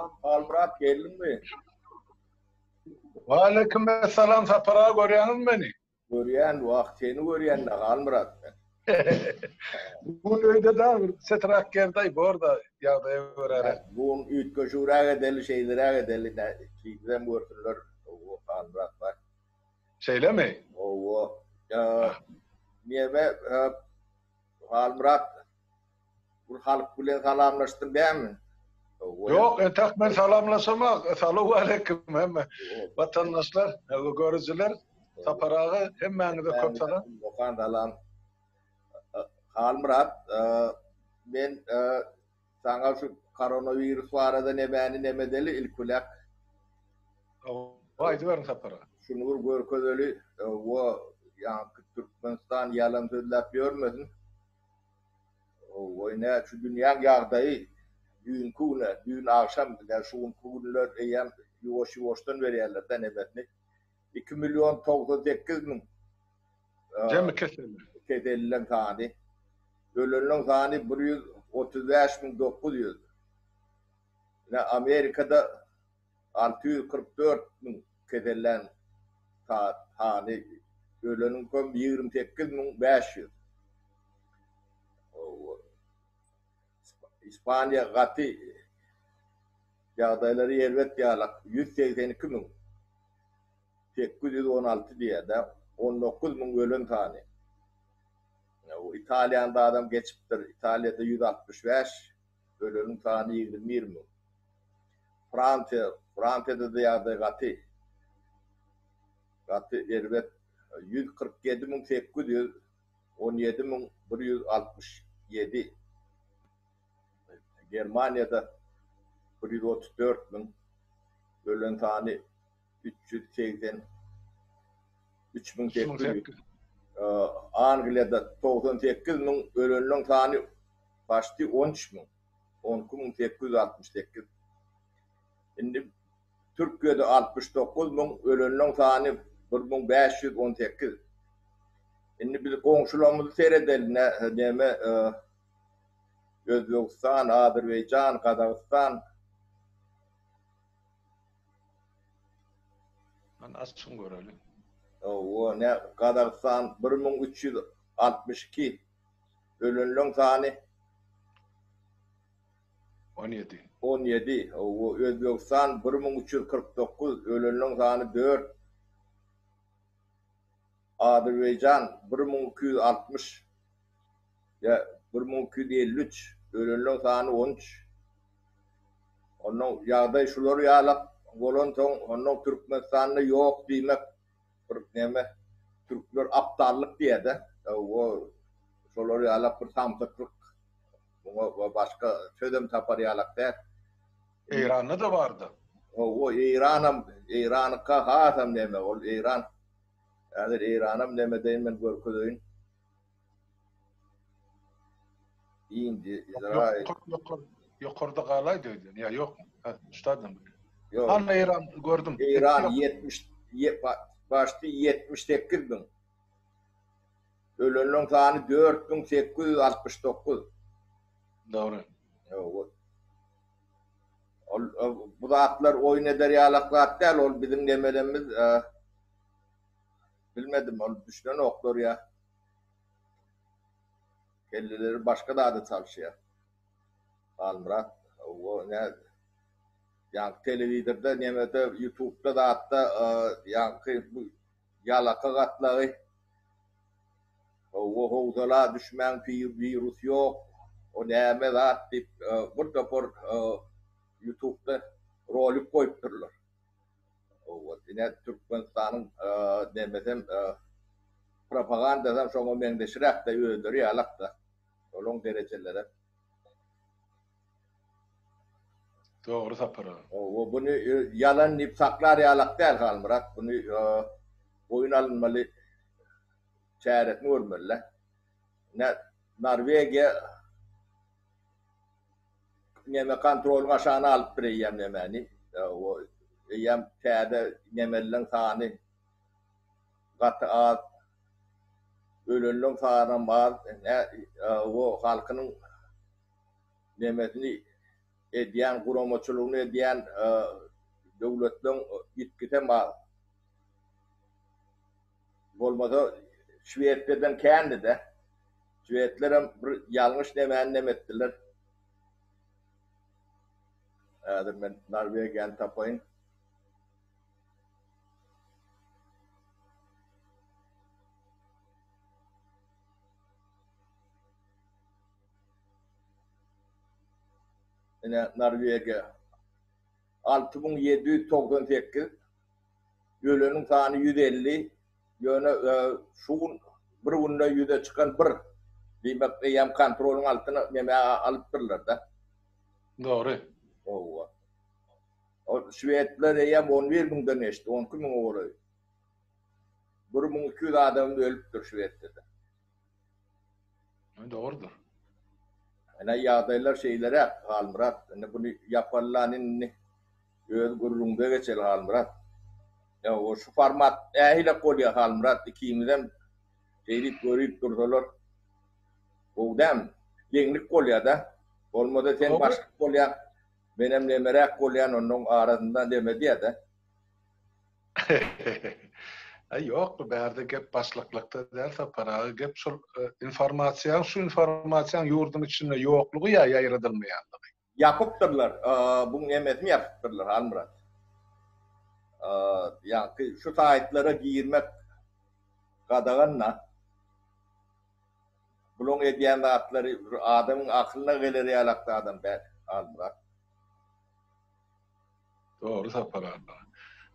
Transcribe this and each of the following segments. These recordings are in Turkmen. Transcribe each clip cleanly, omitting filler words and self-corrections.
Salam Halmyrat geldiňmi? Waleýkim essalam Sapar aga görýäňizmi meni? Görýän wah seni görýän-dä Halmyrat men. Bu gün öýde da bir çeträk gerdaý bor-da ýagdaýa göräre. Bu gün üýtgeşigräk edeli şeýleräk edeli sizem görsünler Halmyrat baý. Şeýlemi? Hawa. Neme Halmyrat Bir halk bilen salamlaşdyň dämi? Ýok, entek men salamlaşamak. Salowaleýkim hemme watandaşlar, görüjiler. Sapar aga, hemmäňize köp salam. Okan salam. Halmyrat, men saňa şu koronawirus barada nemäni nemedeli ilki bilen. Hawa, aýdyberiň Sapar aga. Şuny bir görkezeli, we ýaňky Türkmenistan ýalan sözläp ýörmesin. Oý nä şu dünýäň ýagdaýy düýnki güne, düýn agşam ine şu günki günler eýýäm ýuwaş-ýuwaşdan berýärler-dä nemesini. 2 098 000 Jemi keselli. Kesellileň sany. Ölenleň sany 135 900. Ine Amerikada 644 000 kesellän sany, öleniňkem 28 500. Ispaniýa gaty ýagdaýlary erbet ýalak 182 000 816 diýýär-dä, 19 000 ölen sany. Italiýany-da adam geçipdir, Italiýada 165, öleniň sany 21 000. Fransiýa, Fransiýada-da ýagdaý gaty, gaty erbet, 147 800 17167, Germaniýada 134 000, ölen sany 383 800, Angliýada 98 000, ölenleň sany paçti 13 000, 12 868. Indi Türkiýede 69 000, ölenleň sany 1518. Indi biz goňşularymyzy seredeli, näme Özbegistan, Azerbaýjan, Gazagystan. Hany açyň göreli. Hawa, nä Gazagystan 1362 ölenleň sany 17. 17. Hawa, Özbegistan 1349 ölenleň sany 4. Azerbaýjan 1260 ýa 1253 ölenleň sany 13. Onnoň ýagdaý şular ýalak bolansoň, onnoň Türkmenistanda ýok diýmek bir neme türkler aptallyk diýýär-de. O şolar ýalak bir samsyklyk. Muňa başga sözem tapar ýalak däl. Eýranda-da bardy. Hawa, Eýranam, Eýranyka hasam neme, ol Eýran Häzir Eýranam neme deýin men görkezeýin. Indiýa, Izrail. Ýokarda galaýdy öýdýän. Ýa ýokmy? Ha, ştadan. Ýok. Hany Eýran gördüm. Eýran 70 başda 78 000. Ölenleň sany 4869. Dogry. Ýok. Ol bu zatlar oýun eder ýalak zat däl, ol biziň nemelerimiz bilmedim, ol düşünenoklar ýa. Kelleleri başga zada çalyşýar. Halmyrat, o ne ýaňky telewizorda, nemede, YouTube'da zatda ýaňky bu ýalaka gatlagy Hawa howsala düşmäň wirus ýok o näme zat diýip bir topar ýutubda rolik goýupdyrlar. Hawa ine Türkmenistanyň nemesem propagandasam şoňa meňzeşräkde özleri ýalakda olaň derejelerem. Dogry Sapar aga. Hawa buny ýalan diýip saklar ýalak däl Halmyrat buny boýun alynmaly çäresini görmeli-dä. Ine, Norwegiýa neme kontrolyň aşagyna alypdyr eýýäm nemäni. O eýýäm täze nemelileriň sany gaty az. Ölenleň sanam az. Ine, o halkynyň nemesini. edýän, guramaçylygyny edýän döwletleň ýitgisem az. Bolmasa Şwesiýadan kändi-de. Şwedlerem bir ýalňyş nemäni neme etdiler. Häzir men Norwegiýany tapaýyn. Ine Norwegiýa 6798 öleniň sany 150 ýöne e, şu gün bir günde ýüze çykan bir diýmek eýýäm kontrolyň altyna neme alypdyrlar-da. Dogry. Owa. O şwedler eýýäm 11 müňden geçdi, 12 müňe golaý. 1200 adam ölüpdir Şwesiýada. Dogrudyr. Ene ýagdaýlar şeýleräk Halmyrat. Indi buny ýapalylan indi öz gürrüňde geçeli Halmyrat. Ýa o şu format nähilek bolýar Halmyrat ikimizem şeýdip görüp dursalar gowy dämi? Deňlik bolýar-da. Bolmasa sen başlyk bolýaň, menem nemeräk bolýan onnoň arasynda neme diýýär-de. Aý ýok bu bärde gep başlyklykda däl Sapar aga gep şol informasiýaň şu informasiýaň ýurduň içinde ýoklugy ýa ýaýradylmaýanlygy. Ýapypdyrlar buň nemesini ýapypdyrlar Halmyrat. Ýaňky şu saýtlara girmek gadagan-da. Bulaň edýän zatlary bir adamyň akylyna geler ýalak zadam däl Halmyrat. Dogry Sapar aga.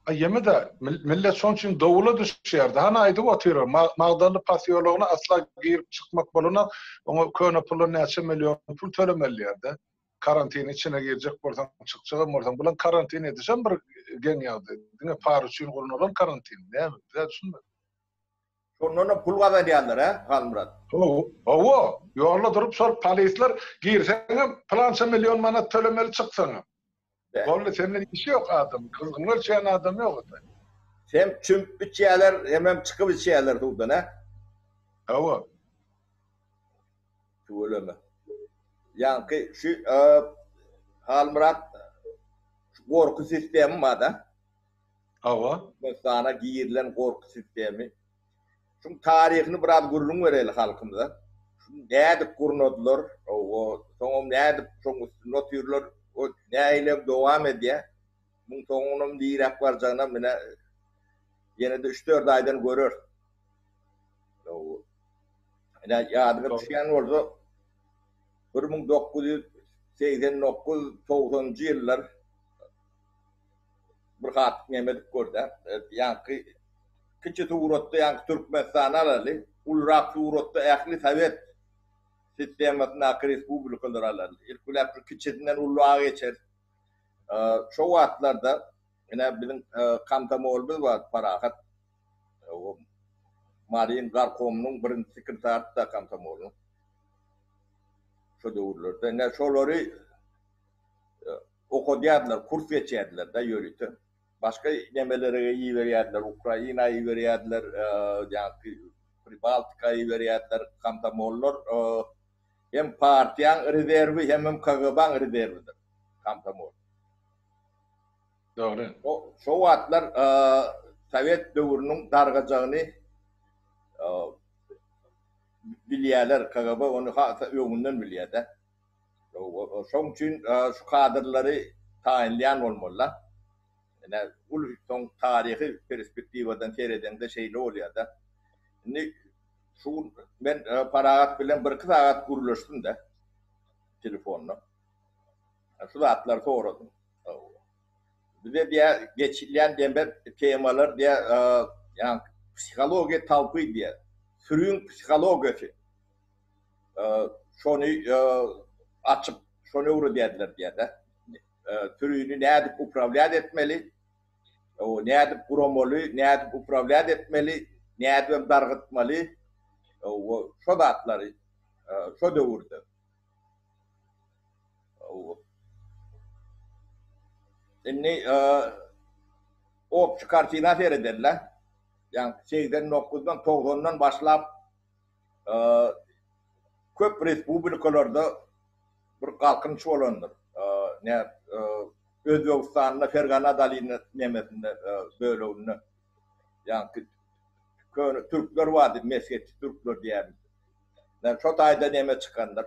A ýeme-de millet şoň üçin dowula düşýärdi. Hany aýdyp otyr, Magdanly posýologyna asla girip çykmak bolanok, oňa köne puldan näçe million pul tölemeli diýýärdi. Karantin içine girjek bolsaň, çykjagam bolsaň, bulaň karantin edişem bir geň ýagdaý. Diňe para üçin gurnalan karantin, näme, biz-ä düşünmedik. Şondanam pul gazanýarlar hä, Halmyrat? Hawa, ýolda durup şol polisler girseňem pylança million manat tölemeli çyksaňam. Boldy senden işi ýok adamyň, gyzgyny ölçeýän adam ýok o taýda. Hem çümüp içýärler, hemem çykyp içýärler suwdan hä? Hawa. Tüweleme. Ýaňky şu Halmyrat şu gorky sistemi bar-da. Hawa. Türkmenistana girilen gorky sistemi. Şuň taryhyny biraz gürrüň bereli halkymyza. Şuny nädip gurnadylar, o soňam nädip şoň üstünde otyrlar, o nähilem dowam edýär. Muň soňunam niräk barjagynam ine ýene-de üç-dört aýdan göreris. Ine ýadyňa düşýän bolsa 1989 90-njy ýyllar bir hat neme edip görde. Ýaňky kiçi suratda ýaňky Türkmenistany alaly, ulurak suratda ähli sowet sistemasyndaky respublikalary alaly. Ilki bilen şu kiçisinden uluraga geçeris. Şo wagtlarda ine biziň komsomolymyz bar Parahat. Maryň gorkomynyň birinji sekretary-da komsomolyň. Şo döwürlerde. Ine şolary okadýardylar, kurs geçýärdiler-de ýörite. Başga nemelere iberýärdiler, Ukraina iberýärdiler, ýaňky Pribaltika iberýärdiler. Komsomollar hem partiýaň rezerwi, hemem KGB-iň rezerwidir komsomol. Dogry. Şo wagtlar sowet döwrüniň dargajagyny bilýärler, KGB ony has öňünden bilýär-de. Şoň üçin şu kadrlary taýynlaýan bolmaly-da. Ine, uly soň taryhy perspektiwadan seredeňde şeýle bolýar-da. Indi şu gün men Parahat bilen birki sagat gürleşdim-de telefonda. Şu zatlary soradym. Bize diýä geçilýän deme temalar diýä ýa psihologiýa talpy diýä. Sürüň psihologiýasy. Şony açyp, şony öwredýärdiler diýýär-de. Sürüni nädip uprawlýat etmeli, nädip guramaly, nädip uprawlýat etmeli, nädibem dargytmaly, şo zatlary şo döwürde. Indi obşi kartina seredeli-le. Ýagny 89-dan, 90-dan başlap köp respublikalarda bir galkynyş bolandyr. Ne Özbegistanda Fergana dolina nemesinde böleginde ýaňky köne türkler bardy, meshetçi türkler diýýän. Yani şo taýda neme çykandyr.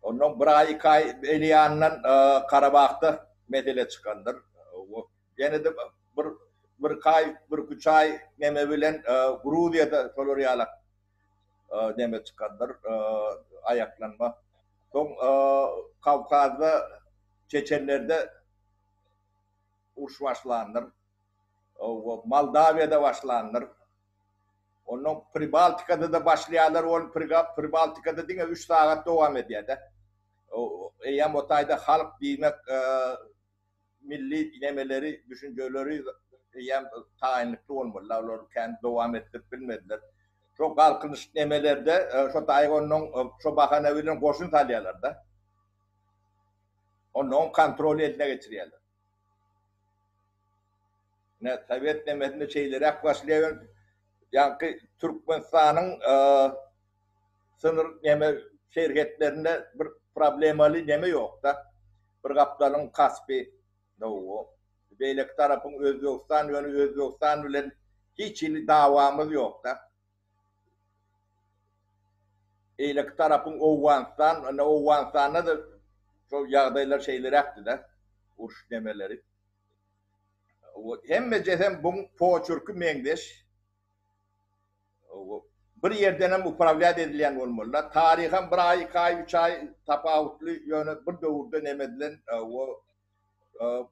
Ondan bir aý, iki aý eli ýanyndan Karabahda mesele çykandyr. Ýene-de bir bir aý, bir üç aý neme bilen Gruziýada şolar ýalak neme çykandyr, aýaklanma. Soň Kawkazda çeçenlerde uruş başlandyr. Moldawiýada başlandyr. Ondan Pribaltikada-da başlaýarlar, ol Pribaltikada diňe üç sagat dowam edýär-de. Eýýäm o taýda halk diýmek milli nemeleri, düşünjeleri eýýäm taýynlykly bolmaly. Olar kän dowam etdirip bilmediler. Şo galkynyş nemelerde şo taýy ondan şo bahana bilen goşun salýarlar-da. Ondan kontroly eline geçirýärler. Ine, sowet nemesinde şeýleräk başlaýar. Ýaňky Türkmenistanyň synyr neme serhetlerinde bir problemaly neme ýok-da. Bir gapdalyň Kaspi, Nowo, beýleki tarapyň Özbegistan, ýöne Özbegistan bilen hiç hili dawamyz ýok-da. Beýleki tarapyň Owganystan, ine Owganystanda-da şol ýagdaýlar şeýleräkdi-de, uruş nemeleri. Hemmejesem buň poçerki meňzeş. Bir ýerdenem uprawlýat edilýän bolmaly-da. Taryham bir aý, iki aý, üç aý tapawutly, ýöne bir döwürde neme edilen,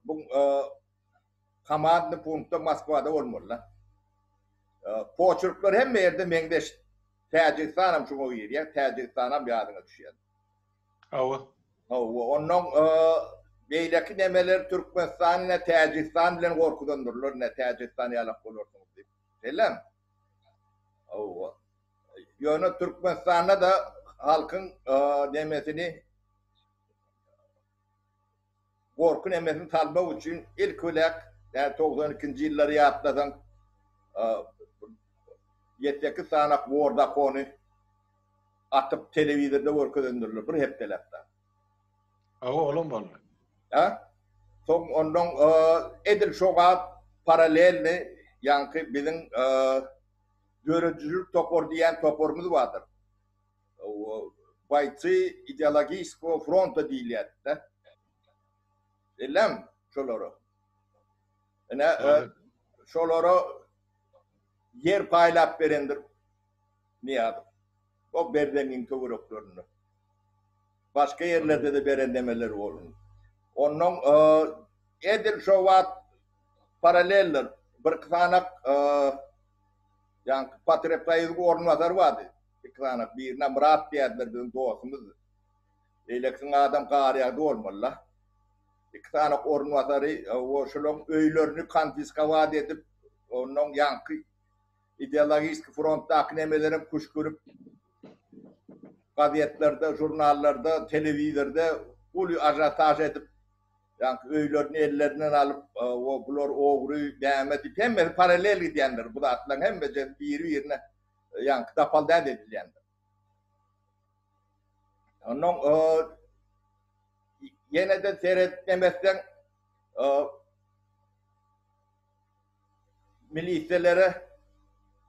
buň komandny punktda Moskwada bolmaly-da. Poçerkler hemme ýerde meňzeş. Täjigistanam şuňa girýär, Täjigistanam ýadyňa düşýär. Hawa. Hawa, onnoň beýleki nemeler Türkmenistan ile Täjigistan bilen gorkuzandyrlar, ine Täjigistan ýalak bolarsyňyz diýip. Şeýlemi? Hawa. Ýöne Türkmenistanda-da halkyň nemesini gorky nemesini salmak üçin ilki bilen ýa 92-nji ýyllary ýatlasaň ýedi-sekiz sanak wor zakony atyp telewizorda görkezendirler bir hepdeläp da. Hawa olam boldy. Ha? Soň ondan edil şoňa paralelni ýaňky biziň döredijilik topar diýen toparymyz bardyr. Boýcy ideologiýskogo fronta diýilýärdi-de. Bilem şolara. Ine şolara ýer paýlap berendir Nyýazow. O Berzeňňiň töwereklerinde. Başga ýerlerde-de beren nemeleri bolun. Onnoň edil şo wagt paraleldir. Birki sanak ýaňky Potrebsoýuzyň orunbasary bardy. Iki sanak. Birine Myrat diýerdiler, biziň dostumyzdy. Beýlekisiniň adam Garýagdy bolmaly-la. Iki sanak orunbasary şolaryň öýlerini konfiskowat edip, onnoň ýaňky Ideologiski frontdaky nemelerem küşgürip gazetlerde, žurnallarda, telewizorda uly ažiotaž edip, ýaňky öýlerini ellerinden alyp, o bular ogry, näme diýip, hemmesi parallel gidýändir bu zatlaryň hemmejesi biri-birine ýaňky dapaldäd edilýändir. Onnoň ýene-de seredip nemetseň, Miliselere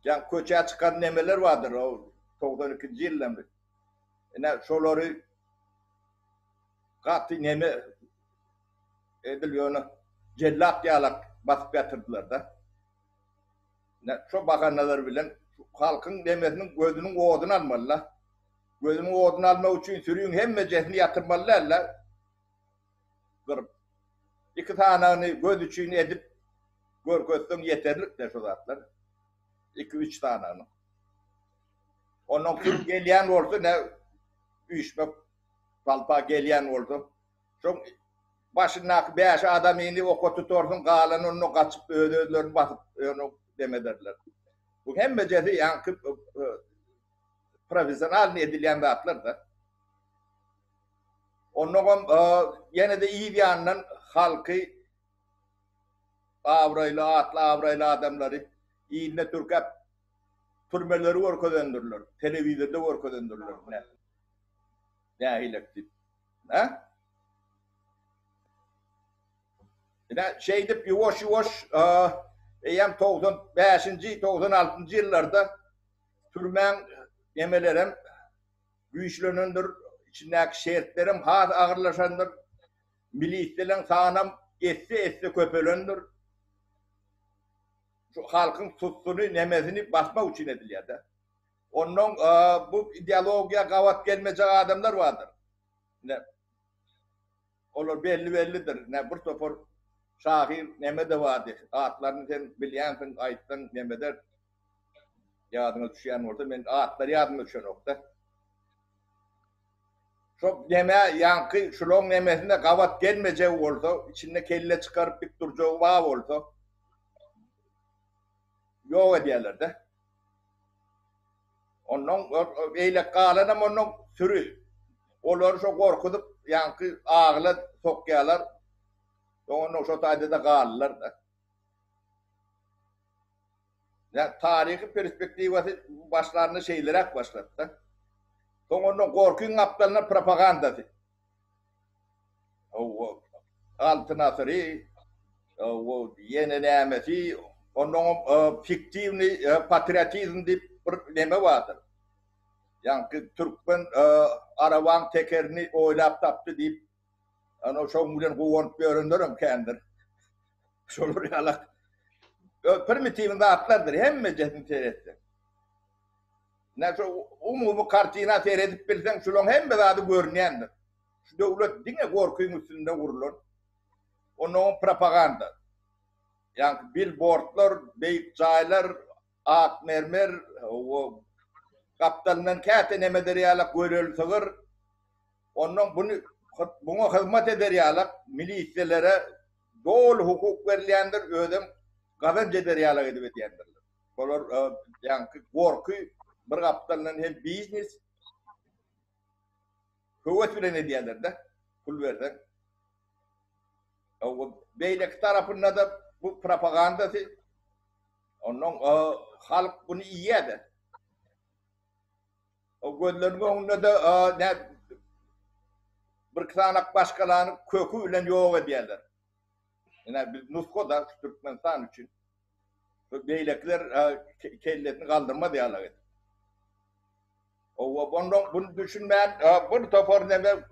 ýa köçä çykan nemeler bardyr, o 92-nji ýyldan. Ine şolary gaty neme edil ýöne jellat ýalak basyp ýatyrdylar-da. Ine şo bahanalar bilen halkyň nemesiniň gözüniň oduny almaly-da. Gözüniň oduny almak üçin sürüň hemmejesini ýatyrmaly däl-de. Gyryp. Iki sanagyny göz üçin edip görkezseň ýeterlik-de şu zatlar. Iki-üç sanagyny. Ondan sürüp gelýän bolsa ne üýşmek palpa gelýän bolsa şoň başyndaky bäş adamyny oka tutarsyň galany onda gaçyp öz-özlerini basyp ýöne dem ederler. Bu hemmejesi ýaňky professionalny edilýän zatlar-da. Onnoňam ýene-de yz ýanyndan halky abraýly, atly-abraýly adamlary iline türkäp türmeleri görkezendirler, telewizorda görkezendirler. Nähilek diýip. Hä? Ine, şeýdip ýuwaş-ýuwaş eýýäm 95-nji, 96-njy ýyllarda türmäň nemelerem güýçlenendir, içindäki şertlerem has agyrlaşandyr, milisiýalaryň sanam esse-esse köpelendir. Şu halkyň sussuny, nemesini basmak üçin edilýär-de. Onnoň bu ideologiýa gabat gelmejek adamlar bardyr. Ine, olar belli-bellidir. Ine, bir topar şahyr neme-de bardy. Atlaryny sen bilýänsiň, aýtsaň nemeder. Ýadyňa düşýän bolsa, men atlary ýadyma düşenok-da. Şo neme, ýaňky şulaň nemesine gabat gelmejegi bolsa, içinde kelle çykaryp dik durjagy bar bolsa, ýok edýärler-de. Onnoň beýleki galanam onnoň süri. Olary şo gorkuzyp, ýaňky agyla sokýarlar. Soň onnoň şo taýda-da galdylar-da. Ýa taryhy perspektiwasy başlanda şeýleräk başlady-da. Soň onnoň gorkyň gapdalynda propagandasy. Hawa, Altyn asyry, hawa, ýene nämesi, onnoňam fiktiwnyý patriotizm diýip bir neme bardyr. Ýaňky türkmen arabaň tekerini oýlap tapdy diýip, ana şoň bilen guwanyp ýörenlerem kändir. Şolar ýalak primitiw zatlardyr hemmejesini seretseň. Ine şu umumy kartina seredip bilseň şulaň hemme zady görünýändir. Şu döwlet diňe gorkyň üstünde gurlan. Onnoňam propaganda. Ýaňky bilbordlar, beýik jaýlar, ak mermer, o gapdalyndan käte neme eder ýalak göleli sygyr. Onnoň buny buňa hyzmat eder ýalak milisiýalere doly hukuk berilýändir, özem gazanç eder ýalak edip edýändirler. Olar ýaňky gorky bir gapdalyndan hem biznes höwes bilen edýärler-de, pul berseň. Beýleki tarapynda-da bu propagandasy ondan halk buny iýýär-de. O gözleriniň öňünde-de ne bir sanak başgalany köki bilen ýok edýärler. Ine biz nusga-da Türkmenistan üçin. Beýlekiler kellesini galdyrmaz ýaly edip. Owa, ondan bunu düşünmän, bir topar neme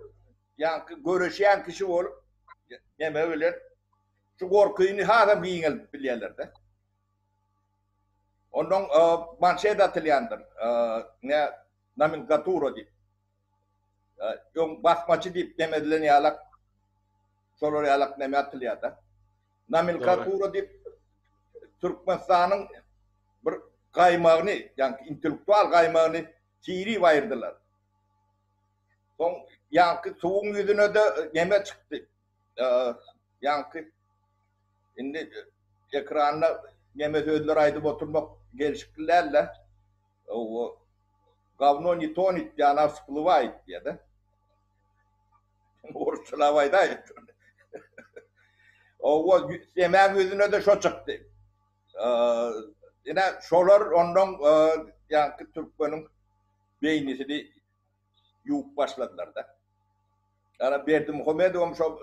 ýaňky göreşýän kişi bolup, neme bilen şu gorkyny hasam giňeldip bilýärler-de. Ondan manşet atylýandyr. Ne nomenklatura diýip. Öň basmaçy diýip neme edilen ýalak şolar ýalak neme atylýar-da. Nomenklatura diýip Türkmenistanyň bir gaýmagyny, ýaňky intellektual gaýmagyny tirip aýyrdylar. Soň ýaňky suwuň ýüzüne-de neme çykdy. Ýaňky indi ekranda neme sözler aýdyp oturmak gelşikli däl-de. O gawno ne tonit, ýa wsplywaýt diýýär-de. Orsçalap aýdaýyn. Owa, semäň ýüzüne-de şo çykdy. Ine, şolar ondan ýaňky türkmeniň beýnisini ýuwup başladylar-da. Ýa Berdimuhamedowam şo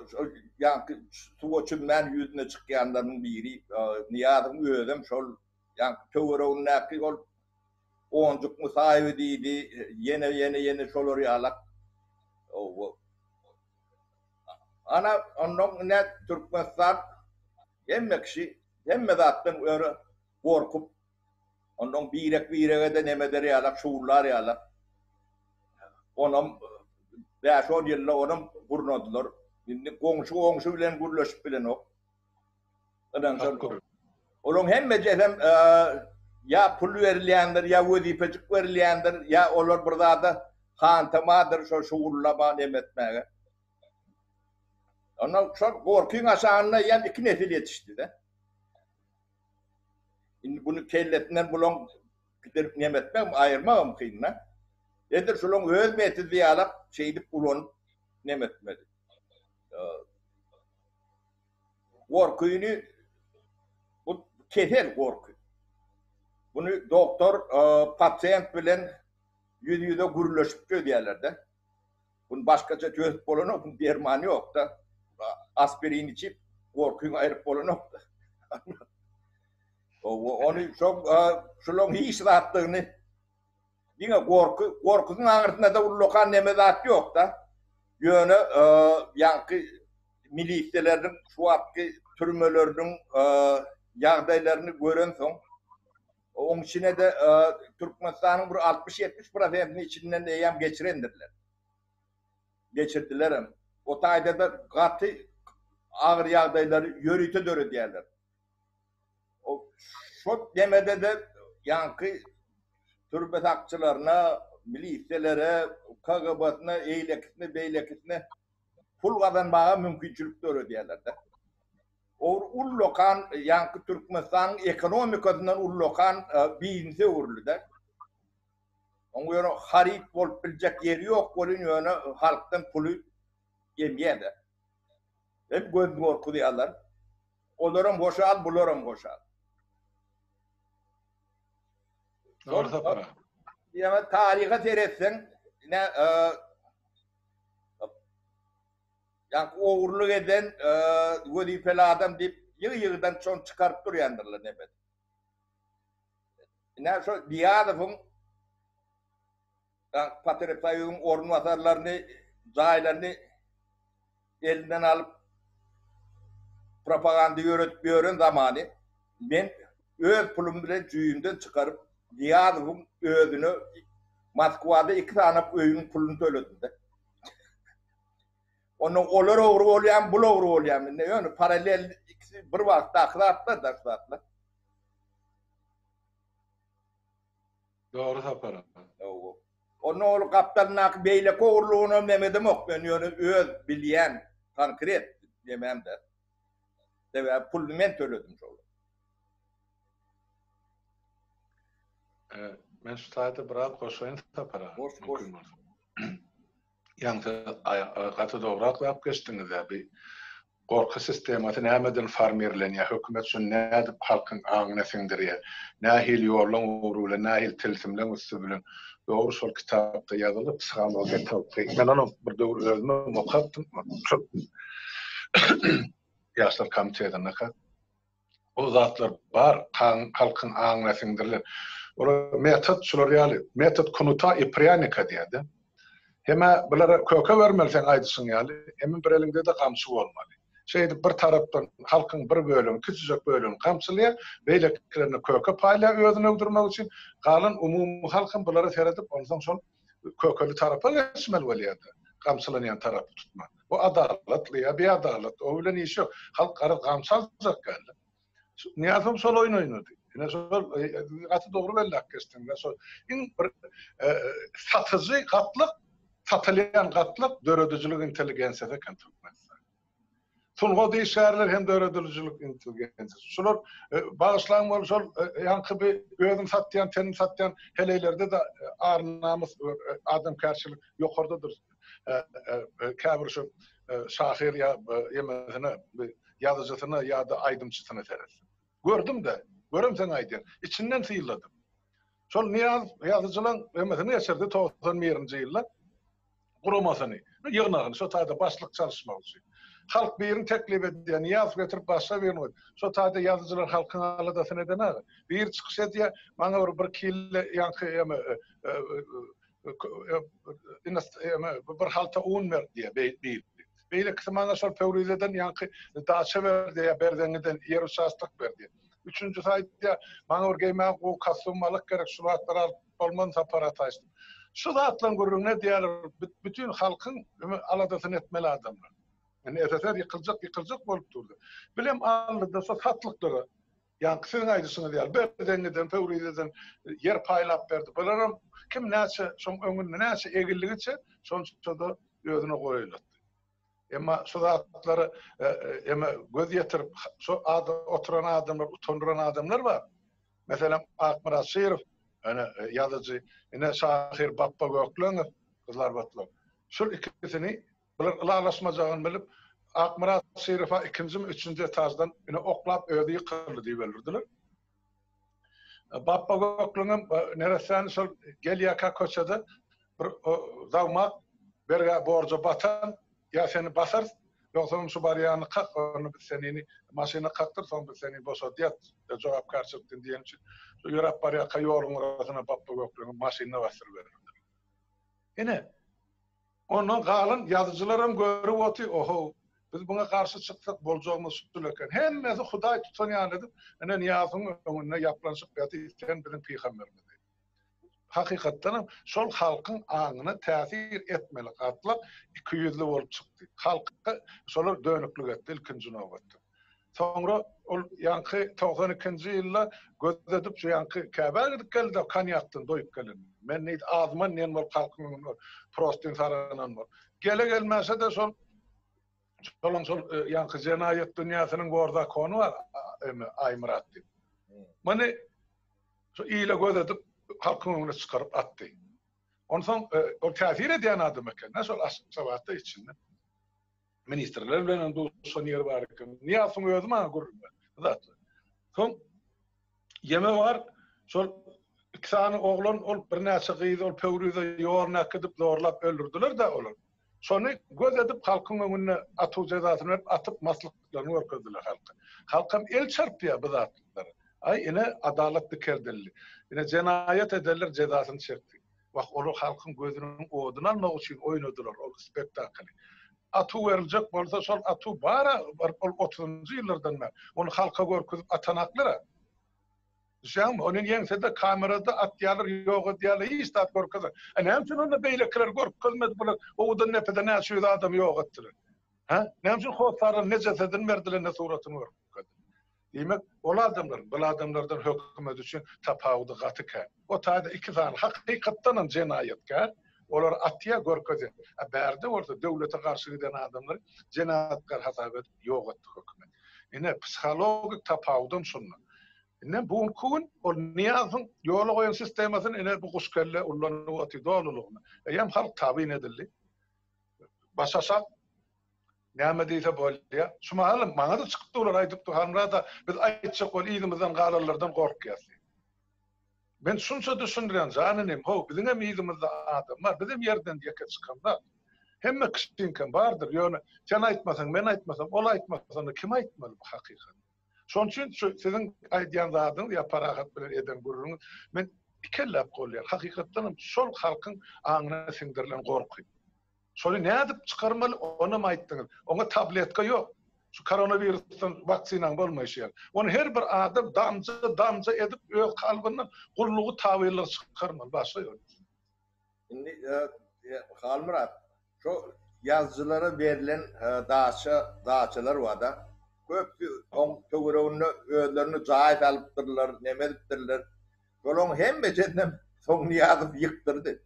ýaňky suwa çümmän ýüzüne çykýanlaryň biri, Nyýazowyň özem şol ýaňky töweregindäki ol Onjuk Musaýewi diýdi, ýene, ýene, ýene şolar ýalak. Owa. Ana, onnoň ine Türkmenistan hemme kişi hemme zatdan öre gorkup, onnoň birek-birege-de neme eder ýalak, şuwullar ýalak. Onam bäş-on ýylda onam gurnadylar. Indi goňşy goňşy bilen gürleşip bilenok. Ynanşan. Olaryň hemmejesem ýa pul berilýändir, ýa wezipejik berilýändir, ýa olar bir zada hantamadyr şo şugullama neme etmäge. Ondan şol gorkyň aşagynda ýa iki nesil ýetişdi-de. Indi bunu kellesinden bulaň giderip neme etmegem, aýyrmagam kyn-da. Edil şolaň öz metodi ýalak şeýdip ulanyp neme etmeli. Gorkyny bu kesel gorky. Buny doktor pasient bilen ýüz-ýüze gürleşip çözýärler-de. Buny başgaça çözüp bolanok, bunun dermany ýok-da. Aspirin içip. Gorkyňy aýryp bolanok-da. Ony şoň şulaň hiç zatdygyny diňe gorky, gorkusynyň aňyrsynda-da ullakan neme zat ýok-da. Ýöne ýaňky milisiýaleriniň şu wagtky türmeleriniň ýagdaýlaryny görensoň, oň içine-de Türkmenistanyň bir 60-70 prosentini içinden eýýäm geçirendirler. Geçirdilerem. O taýda-da gaty agyr ýagdaýlary ýörite döredýärler. O şo demede-de ýaňky türme sakçylaryna, milisiýalere, KGB-sine, eýlekisine, beýlekisine pul gazanmaga mümkinçilik döredýärler-de. O ullakan ýaňky Türkmenistanyň ekonomikasyndan ullakan biznese öwrüldi-de. Oň ýöne haryt bolup biljek ýeri ýok welin ýöne halkdan puly emýär-de. Hem göz gorkuzýarlar. Olaram hoşal, bularam hoşal. Dogry Sapar aga. Ýa taryha seretseň, ine, ýa ogurlyk eden wezipeli adam diýip ýygy-ýygydan şony çykaryp durýandyrlar nebet. Ine şo Nyýazowyň Patrebsoýuzyň orunbasarlaryny, jaýlaryny elinden alyp propaganda ýöredip ýören zamany men öz pulum bilen jübimden çykaryp Nyýazowyň özüne Moskwada iki sany öýüň puluny töledim-de. Onda olar ogry bolýarmy, bul ogry bolýarmy? Indi ýöne parallel ikisi bir wagtdaky zatlar-da şu zatlar. Dogry Sapar aga. Dogry. Onda ol gapdalyndaky beýleki ogurlygynam neme edemok men ýöne öz bilýän konkret nememde. Sebäbi puluny men töledim şol. Men şu taýda biraz goşaýyn Sapar aga. Goş goş. Ýaňy siz gaty dogry aklap geçdiňiz-ä bi Gorky sistemasy nämeden formirlenýär, hökümet şony nädip halkyň aňyna siňdirýär, nähili ýollaň ugry bilen, nähili tilsimleň üsti bilen, dogry şol kitapda ýazylgy psihologiýa tolky. Men ony bir döwür özümem okapdym, şol Ýaşlar komitetindeka. Ol zatlar bar, halkyň aňyna siňdirilen. Olar metod şular ýaly, metod knuta i prýanika diýýär-de. Hem-ä bulara köke bermeli seň aýdyşyň ýaly, hemem bir eliňde-de gamçy bolmaly. Şeýdip bir tarapdan halkyň bir bölegini, kiçijek bölegini gamçylaýar, beýlekilerine köke paýlaýar özüni öwdürmek üçin. Galan umumy halkam bulara seredip, onsoň şol kökeli tarapa geçmeli bolýar-da, gamçylanýan tarapy tutman. Bu adalatly ýa biadalat, o bilen iş ýok. Halk garaz gamçy aljak geldi. Nyýazow şol oýun oýnady. Ine şol e, gaty dogry belläp geçdiň. Ine şol iň bir e, satyjy gatlyk, satylýan gatlyk döredijilik intelligensiýasy eken Türkmenistan. Sungat işgärleri hem döredijilik intelligensiýasy. Şular e, bagyşlaň bol şol e, ýaňky bir özüni satýan, tenini satýan heleýlerde-de ar-namys, adamkärçilik ýokardadyr. Käbir şu şahyr ýa ýemesine, ýazyjysyna ýa-da aýdymçysyna seretsin. Gördüm-de, göremseň aýdýan. Içinden synladym. Şol Nyýaz ýazyjylaň ýemesini geçirdi 91-nji ýylda guramasyny, ýygnagyny şo taýda başlyk çalyşmak üçin. Halk birini teklip edýär, Nyýazow getirip başga birini goýdy. Şo taýda ýazyjylar halkyň aladasyny eden aga. Biri çykyş edýär, maňa bir bir kille ýaňky ýeme bir halta un ber diýýär biri. Beýlekisi maňa şol Pöwrizeden ýaňky daça ber diýýär, Berzeňňiden ýer uçastok ber diýýär. Üçünjisi aýdýar, maňa bir geýmäge gowy kostýum alyk gerek, şu zatlary alyp bolman Sapar Ataýew diýip. Şu zatlaryň gürrüňini edýärler, bütin halkyň aladasyny etmeli adamlar. Indi SSR ýykyljak, ýykyljak bolup durdy. Bilem aldy-da şo satlyklara Ýaňky siziň aýdyşyňyz ýaly, Berzeňňiden, Pöwrizeden ýer paýlap berdi. Bularam kim näçe, şoň öňünde näçe egildigiçe, şonça-da özüne golaýlatdy. Emma şu zatlara eme göz ýetirip, şo ada oturan adamlar, utandyran adamlar bar. Meselem, Akmyrat Şirow, ene ýazyjy, ine şahyr Bapba Gökleňow, Gyzylarbatly. Şul ikisini Bular ylalaşmajagyny bilip, Akmyrat Şirowa ikinjimi, üçünji etaždan ine oklap özi ýykyldy diýip öldürdiler. Bapba Gökleňem neressäni şol gelýärkä köçede bir zawmak bergä borja batan, ýa seni basarys, Ýogsam şu barýany kak, onda biz senini maşyna kakdyr, soň biz seni boşadýas jogapkärçilikden diýeni üçin, şu ýöräp barýarka ýoluň gyrasyna Bapba Gökleňi maşynyna basdyryberipdir. Ine, ondan galan ýazyjylaram görüp otyr, ohow, biz muňa garşy çyksak boljagymyz şul eken. Hemmesi Hudaý tutan ýaly edip, ine Nyýazowyň öňünde ýaplanyşyp ýatyr, sen biziň pygamberimiz diýip. Hakykatdanam şol halkyň aňyna täsir etmeli gatlak ikiýüzli bolup çykdy. Halka şolar dönüklik etdi ilkinji nobatda. Soňra ol ýaňky 92-nji ýylda göz edip şu ýaňky Käbä gidip geldi-de konýakdan doýup gelen. Men diýdi azman diýen bolup halkyň öňünde prostyn saranan bolup. Gele gelmäşe-de şol şolaň şol ýaňky jenaýat dünýäsiniň bor zakony bar Aýmyrat diýip. Muny Şu ile göz edip, halkyň öňüne çykaryp atdy. Onsoň ol täsir edýän adam eken-dä, şol Aşgabatda içinde. Ministrler bilen hem duşan ýeri bar eken. Nyýazowyň özi maňa gürrüň berdi bu zatlary. Soň ýeme bar, şol iki sany oglan ol birnäçe gyzy ol Pöwrize ýoluna äkidip zorlap öldürdiler-dä olar. Şony göz edip halkyň öňünde atuw jezasyny berip atyp maslyklaryny görkezdiler halka. Halkam el çarpýar bu zatlara. Aý ine adalat dikeldildi. Ine jenaýat edenler jezasyny çekdi. Wah olar halkyň gözüniň oduny almak üçin oýnadylar ol spektakly. Atuw beriljek bolsa şol atuw bara baryp ol otuzynjy ýyllardan bäri ony halka görkezip atanaklara. Düşýäňmi? Ony ýeňsede kamerada atýarlar, ýok edýärler, hiç zat görkezme. A näme üçin onda beýlekiler görkezmedi bular Owadan depede näçe ýüz adamy ýok etdiler? Hä? Näme üçin hossarlar ne jesedini berdiler, ne suratyny görkezdiler? Diýmek, ol adamlar bul adamlardan hökümet üçin tapawudy gaty kän. O taýda iki sany hakykatdanam jenaýatkär, olary atýar, görkezýär. A bärde bolsa döwlete garşy giden adamlary jenaýatkär hasap edip ýok etdi hökümet. Ine, psihologik tapawudam şunda. Indi bu günki gün ol Nyýazowyň ýola goýan sistemasyny ine bu guşkelle ullanyp otyr dolulygyna. Eýýäm halk tabyn edildi. Baş aşak näme diýse bolýar. Şu mahal maňa-da çykyp durlar aýdyp dur Halmyrat aga biz aýtjak bol yzymyzdan galanlardan gorkýas diýip. Men şunça düşündirýän jan inim how biziňem yzymyzda adam bar bizem ýerden ýeke çykamzok. Hemme kişiňkem bardyr ýöne sen aýtmasaň men aýtmasam ol aýtmasa onda kim aýtmaly bu hakykaty. Şonuň üçin şu siziň aýdýan zadyňyz ýa Parahat bilen eden gürrüňiz men ikelläp golýan. Hakykatdan hem şol halkyň aňyna siňdirilen gorky. Şony nädip çykarmaly onam aýtdyňyz. Oňa tabletka ýok. Şu koronawirusdan waksinaň bolmaýşy ýaly. Ony her bir adam damja damja edip öz kalbyndan gullugy tabynlygy çykarmaly. Başga ýok. Indi Halmyrat, şo ýazyjylara berlen daça, daçalar barda. Köpüsi oň töwereginde özlerine jaý salypdyrlar, neme edipdirler. Şolaryň hemmesinem soň Nyýazow ýykdyrdy.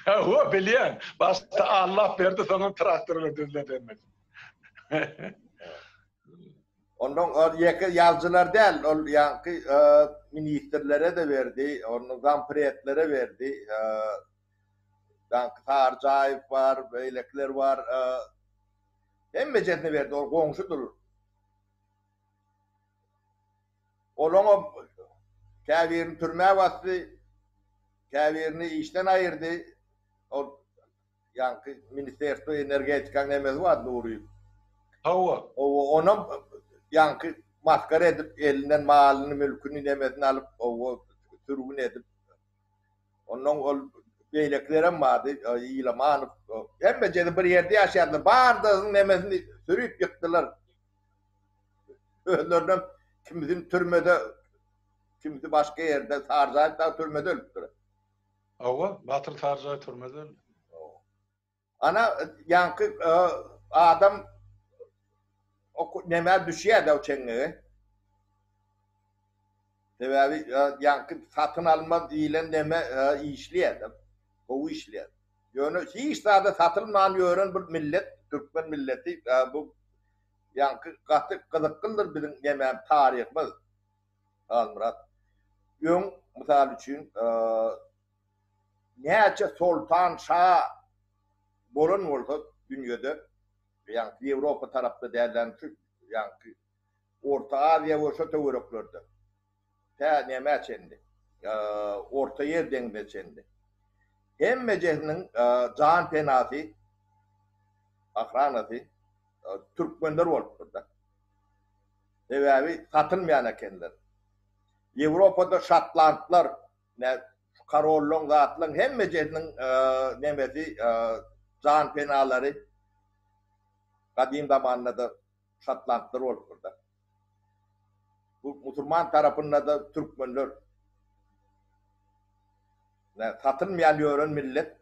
Hawa, bilýän. Başda allap berdi, soňam traktor bilen düzledi hemmesini. Ondan ol ýeke ýazyjylar däl, ol ýaňky ministrlere-de berdi, ondan zampredlere berdi. Ýaňky Saryjaýew bar, beýlekiler bar. Hemmejesine berdi, ol goňşudyr. Olaňam käbirini türmä basdy, käbirini işden aýyrdy. Ol Ýaňky Ministerstwo energetikaň nemesi bar Nuryýew. Hawa. Owa onam ýaňky masgara edip elinden malyny mülküni nemesini alyp owa sürgün edip. Ondan ol beýlekilerem bardy Ilamanow hemmejesi bir ýerde ýaşaýardylar. Bardasynyň nemesini sürüp ýykdylar. Özlerinem kimisini türmede kimisi başga ýerde Sarjaýew dagy türmede ölüpdir. Hawa, Batyr Sarjaý türmede öldi. Ana, ýaňky adam nämä düşýär-de o çeňňege. Sebäbi ýaňky satyn alma diýlen neme işleýär-de, gowy işleýär. Ýöne hiç zada satylman ýören bir millet, türkmen milleti bu ýaňky gaty gyzyklydyr biziň nemäm taryhymyz. Halmyrat, öň, mysal üçin, näçe soltan, şa bolan bolsa dünýede, ýagny Ýewropa tarapda dälden şu, ýagny Orta Aziýa we şo töwereklerde, tä nämä çenli, Orta Ýer deňzine çenli, hemmejesiniň jan penasy, ohranasy. türkmenler bolupdyr-da. Sebäbi satylmaýan ekenler. Ýewropada şotlandlar, korollaň zatlaň hemmejesiniň nemesi jan penalary gadym zamanda-da şotlandlar bolupdyr-da. Bu musulman tarapynda-da türkmenler. Satylmaýan ýören millet.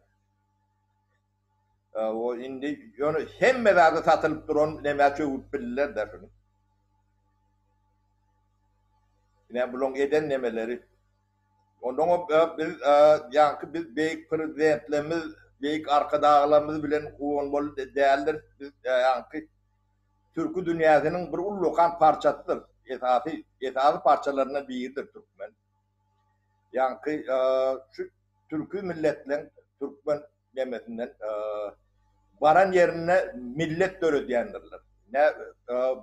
O indi ýöne hemme zady satylyp duran nämä çöwrüp bildiler-dä şuny. Ine bulaň eden nemeleri. Ondan biz ýaňky biz beýik prezidentlerimiz, beýik arkadaglarymyz bilen guwanmaly däldir. Biz ýaňky türki dünýäsiniň bir ullakan parçasydyr. Esasy esasy parçalaryndan biridir türkmen. Ýaňky şu türki milletleň türkmen nemesinden baran ýerinde millet döredýändirler. Ne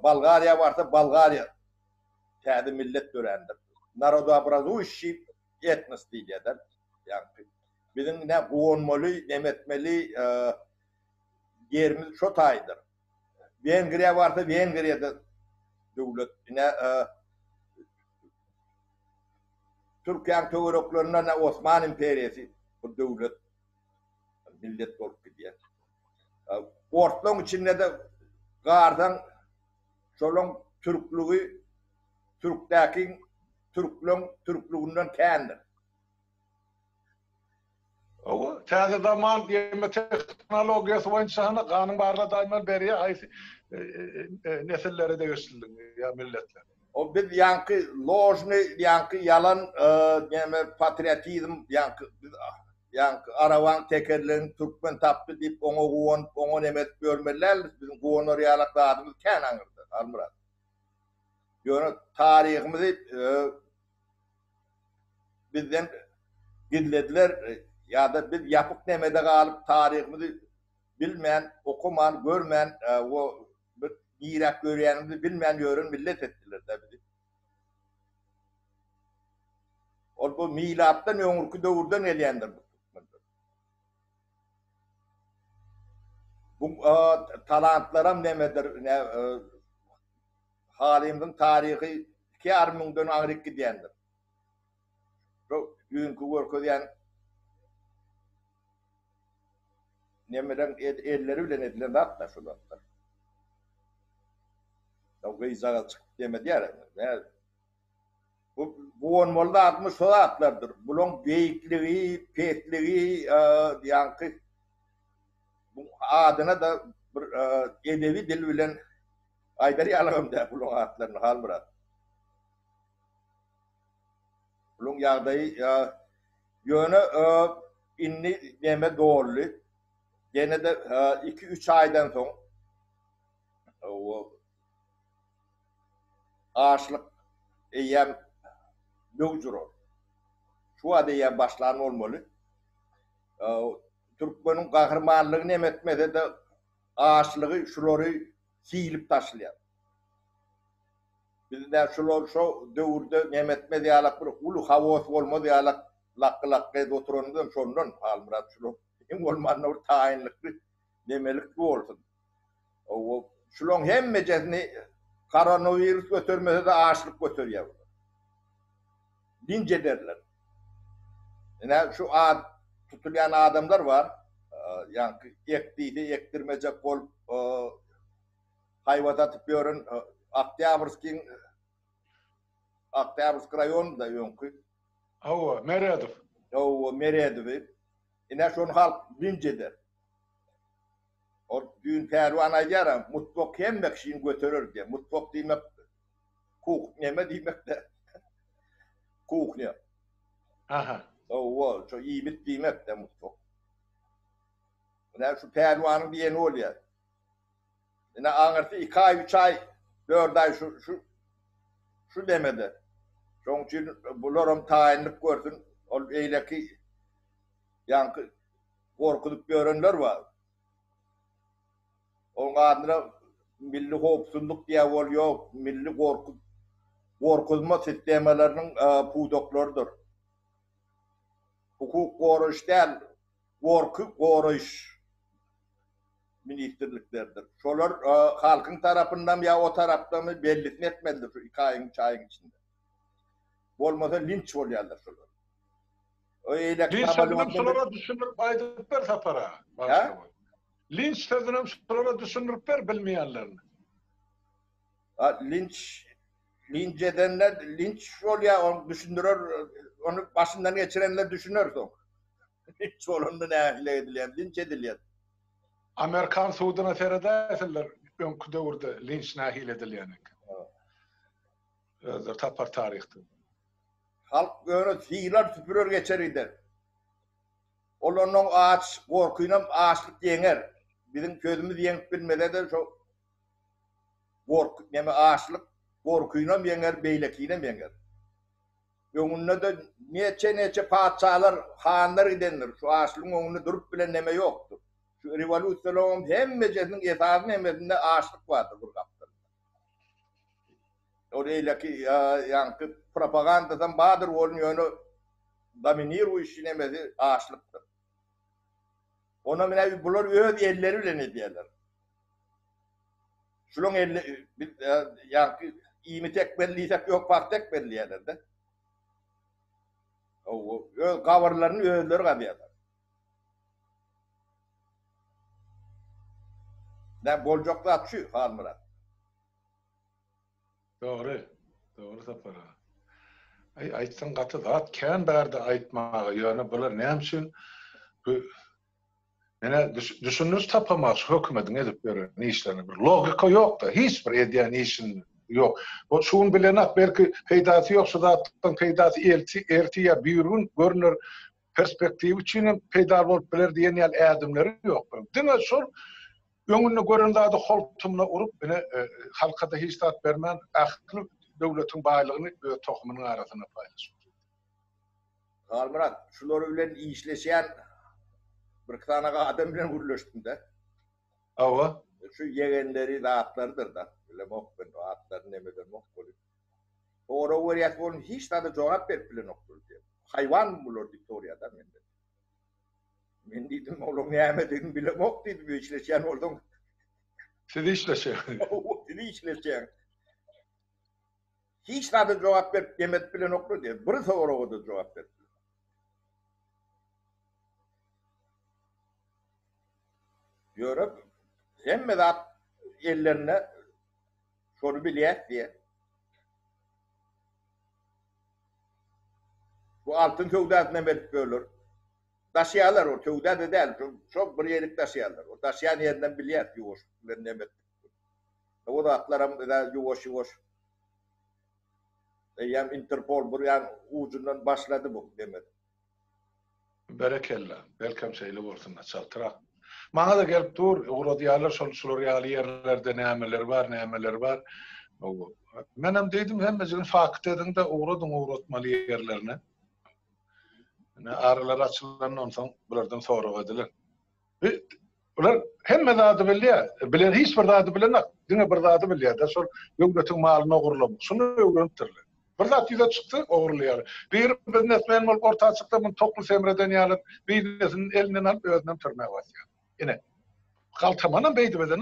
Bolgariýa barsa Bolgariýa täze millet dörändir. Narodoobrazujşiý etnos diýilýär-de. Ýaňky biziň ne guwanmaly, neme etmeli ýerimiz şo taýdyr. Wengriýa barsa Wengriýada döwlet. Ine Türkiýäň töwereklerinde ne Osman imperiýasy bir döwlet millet bolup gidýär. Ortlaň içinde-de garsaň şolaň türklügi türkdäki türkleň türklüginden kändir. Hawa, täze zaman ýeme tehnologiýasy boýunça hany ganyň barla daýymal berýär haýsy nesillere degişlidigini ýa milletlere. O biz ýaňky ložny ýaňky ýalan näme patriotizm ýaňky biz ýaňky arabaň tekerligini türkmen tapdy diýip oňa guwanyp oňa neme edip ýörmeli däldiris biziň guwanar ýalak zadymyz kän aňyrda Halmyrat. Ýöne taryhymyzy bizden gizlediler ýa-da biz ýapyk nemede galyp taryhymyzy bilmän, okaman, görmän we bir niräk ýörýänimizi bilmän ýören millet etdiler-dä bizi. Ol bu milatdan öňürki döwürden gelýändir bu türkmenler. Bu talantlaram nemedir, ne Halymyzyň taryhy 2,5 müňden aňryk gidýändir. Şu düýnki görkezýän nemeleň elleri bilen edilen zat-da şu zatlar. Ýa gyzjagaz çykyp neme diýer. Bu guwanmaly zadymyz şo zatlardyr. Bulaň beýikligi, pesligi, ýaňky bu adyna-da bir edebi dil bilen aýdar ýalygam däl bulaň atlaryny Halmyrat. Bulaň ýagdaýy ýöne indi neme doldy. Ýene-de iki-üç aýdan soň Açlyk eýýäm möwç urar. Şu wagt eýýäm başlan bolmaly. Türkmeniň gahrymanlygy nem etmese-de açlygy şulary silip taşlaýar. Biz nä şular şo döwürde nem etmez ýalak bir uly haos bolmaz ýalak lakgy-lakgy edip oturanymyzam şondan Halmyrat şular iň bolmanda bir taýynlykly nemelikli bolsun. Şulaň hemmejesini koronawirus götermese-de açlyk göterýär bular. Linç ederler. Ine şu ad tutulýan adamlar bar. Ýaňky ek diýse ekdirmejek bolup haýbat atyp ýören Oktýabrskiň Oktýabrsk raýonynda öňki. Hawa, Meredow. Hawa, Meredowy. Ine şony halk linç eder. Ol düýn pälwan aýdýar-a, mutbak hemme kişini göterer diýýär. Mutbak diýmek kuh neme diýmek-de. Kuhnýa. Aha. Hawa, şo iýmit diýmek-de mutbak. Ine şu pälwanyň diýeni bolýar. Ine aňyrsy iki aý, üç aý, dört aý şu şu şu demede. Şoň üçin bularam taýynlyk görsün. Ol beýleki ýaňky gorkuzyp ýörenler bar. Onuň adyna milli howpsuzlyk diýýär ol ýok, milli gorky gorkuzma sistemalarynyň pudaklarydyr. Hukuk goraýyş däl, gorky goraýyş. ministrliklerdir. Şolar halkyň tarapyndamy ýa o tarapdamy bellisini etmelidir şu iki aýyň, üç aýyň içinde. Bolmasa linç bolýarlar şolar. O eýleki Linç sözünem şolara düşündirip aýdyp ber Sapar aga. Linç sözünem şolara düşündirip ber bilmeýänlerine. A linç linç edenler linç bolýar, ony düşündirer, ony başyndan geçirenler düşüner soň. Linç bolanda nähili edilýär, linç edilýär. Amerikan suduna seredäýsinler öňki döwürde linç nähili edilýän eken. Özleri tapar taryhda. Halk ýöne sylar süpürer geçer gider. Ol onnoň aç gorkynam açlyk ýeňer. Biziň sözümiz ýeňip bilmese-de şo gorky neme açlyk gorkynam ýeňer beýlekinem ýeňer. Öňünde-de neçe-neçe patyşalar, hanlar gidendir. Şu açlygyň öňünde durup bilen neme ýokdur. Şu rewolýusiýalaryň hemmejesiniň esasy nemesinde açlyk bardyr bir gapdalynda. Ol eýleki ýaňky propagandasam bardyr bolun ýöne dominirujşi nemesi açlykdyr. Onam ine bular öz elleri bilen edýärler. Şulaň elli biz ýaňky iýmit ekmeli diýsek ýok pagta ekmeli diýýärler-de. Öz gabyrlaryny özleri gazýarlar. Nä boljak zat şu Halmyrat. Dogry. Dogry Sapar aga. Aý aýtsaň gaty zat kän bärde aýtmaga ýöne bular näme üçin bu menä düşündiriş tapamak şu hökümediň edip ýören işlerine bir logika ýokda hiç bir edýän işinde ýok. Bu şu gün bilenak belki peýdasy ýok şu zatlaryň peýdasy elti erti ýa birigün görüner perspektiw üçin hem peýdaly bolup biler diýen ýaly ädimleri ýok. Diňe şol öňünde gören zady holtumyna urup, ine halka-da hiç zat bermän, ähli döwletiň baýlygyny öz tohumynyň arasynda paýlaşyp. Halmyrat, şular bilen işleşýän bir-iki sany adam bilen gürleşdim-de. Hawa. Şu ýegenleri zatlarydyr-da. Bilemok men atlaryny nemedemok welin. Sorag berýäs bolun hiç zada jogap berip bilenoklar diýýär. Haýwanmy bular diýip soraýar-da menden. Men diýdim, olaň nämedigini bilemok diýdim, işleşýän bolsaň. Siz işleşýäňiz. Siz işleşýäň. Hiç zada jogap berip demet bilenoklar diýýär. Bir soraga-da jogap berip bilenok. Ýöne hemme zat ellerinde Şony bilýäs diýe. Bu altyn söwdasyny hem edip ýörler. Daşýarlar o söwda-da däl, şo bir ýerik daşýarlar. O daşýan ýerinden bilýäs ýuwaş bilen neme etdik. O zatlaram ýuwaş-ýuwaş eýýäm Interpol bir ýan ujundan başlady bu neme. Berekella. Belkem şeýle bolsun-da çaltrak. Maňa-da gelip dur, ugradýarlar şol şular ýaly ýerlerde nämeler bar, nämeler bar. Menem diýdim hemmejigini fakt ediň-de ugradyň ugratmaly ýerlerine. Ine aralar açylandan soň bulardan sorag ediler. Bular hemme zady bilýär. Bilen hiç bir zady bilenok. Diňe bir zady bilýär-de, şol döwletiň malyny ogurlamak. Şuny öwrenipdirler. Bir zat ýüze çyksa, ogurlaýarlar. Biri biznesmen bolup orta çyksa, muny tokly semreden ýaly biznesini elinden alyp, özünem türmä basýar. Ine. Galtamanam beýdip eden,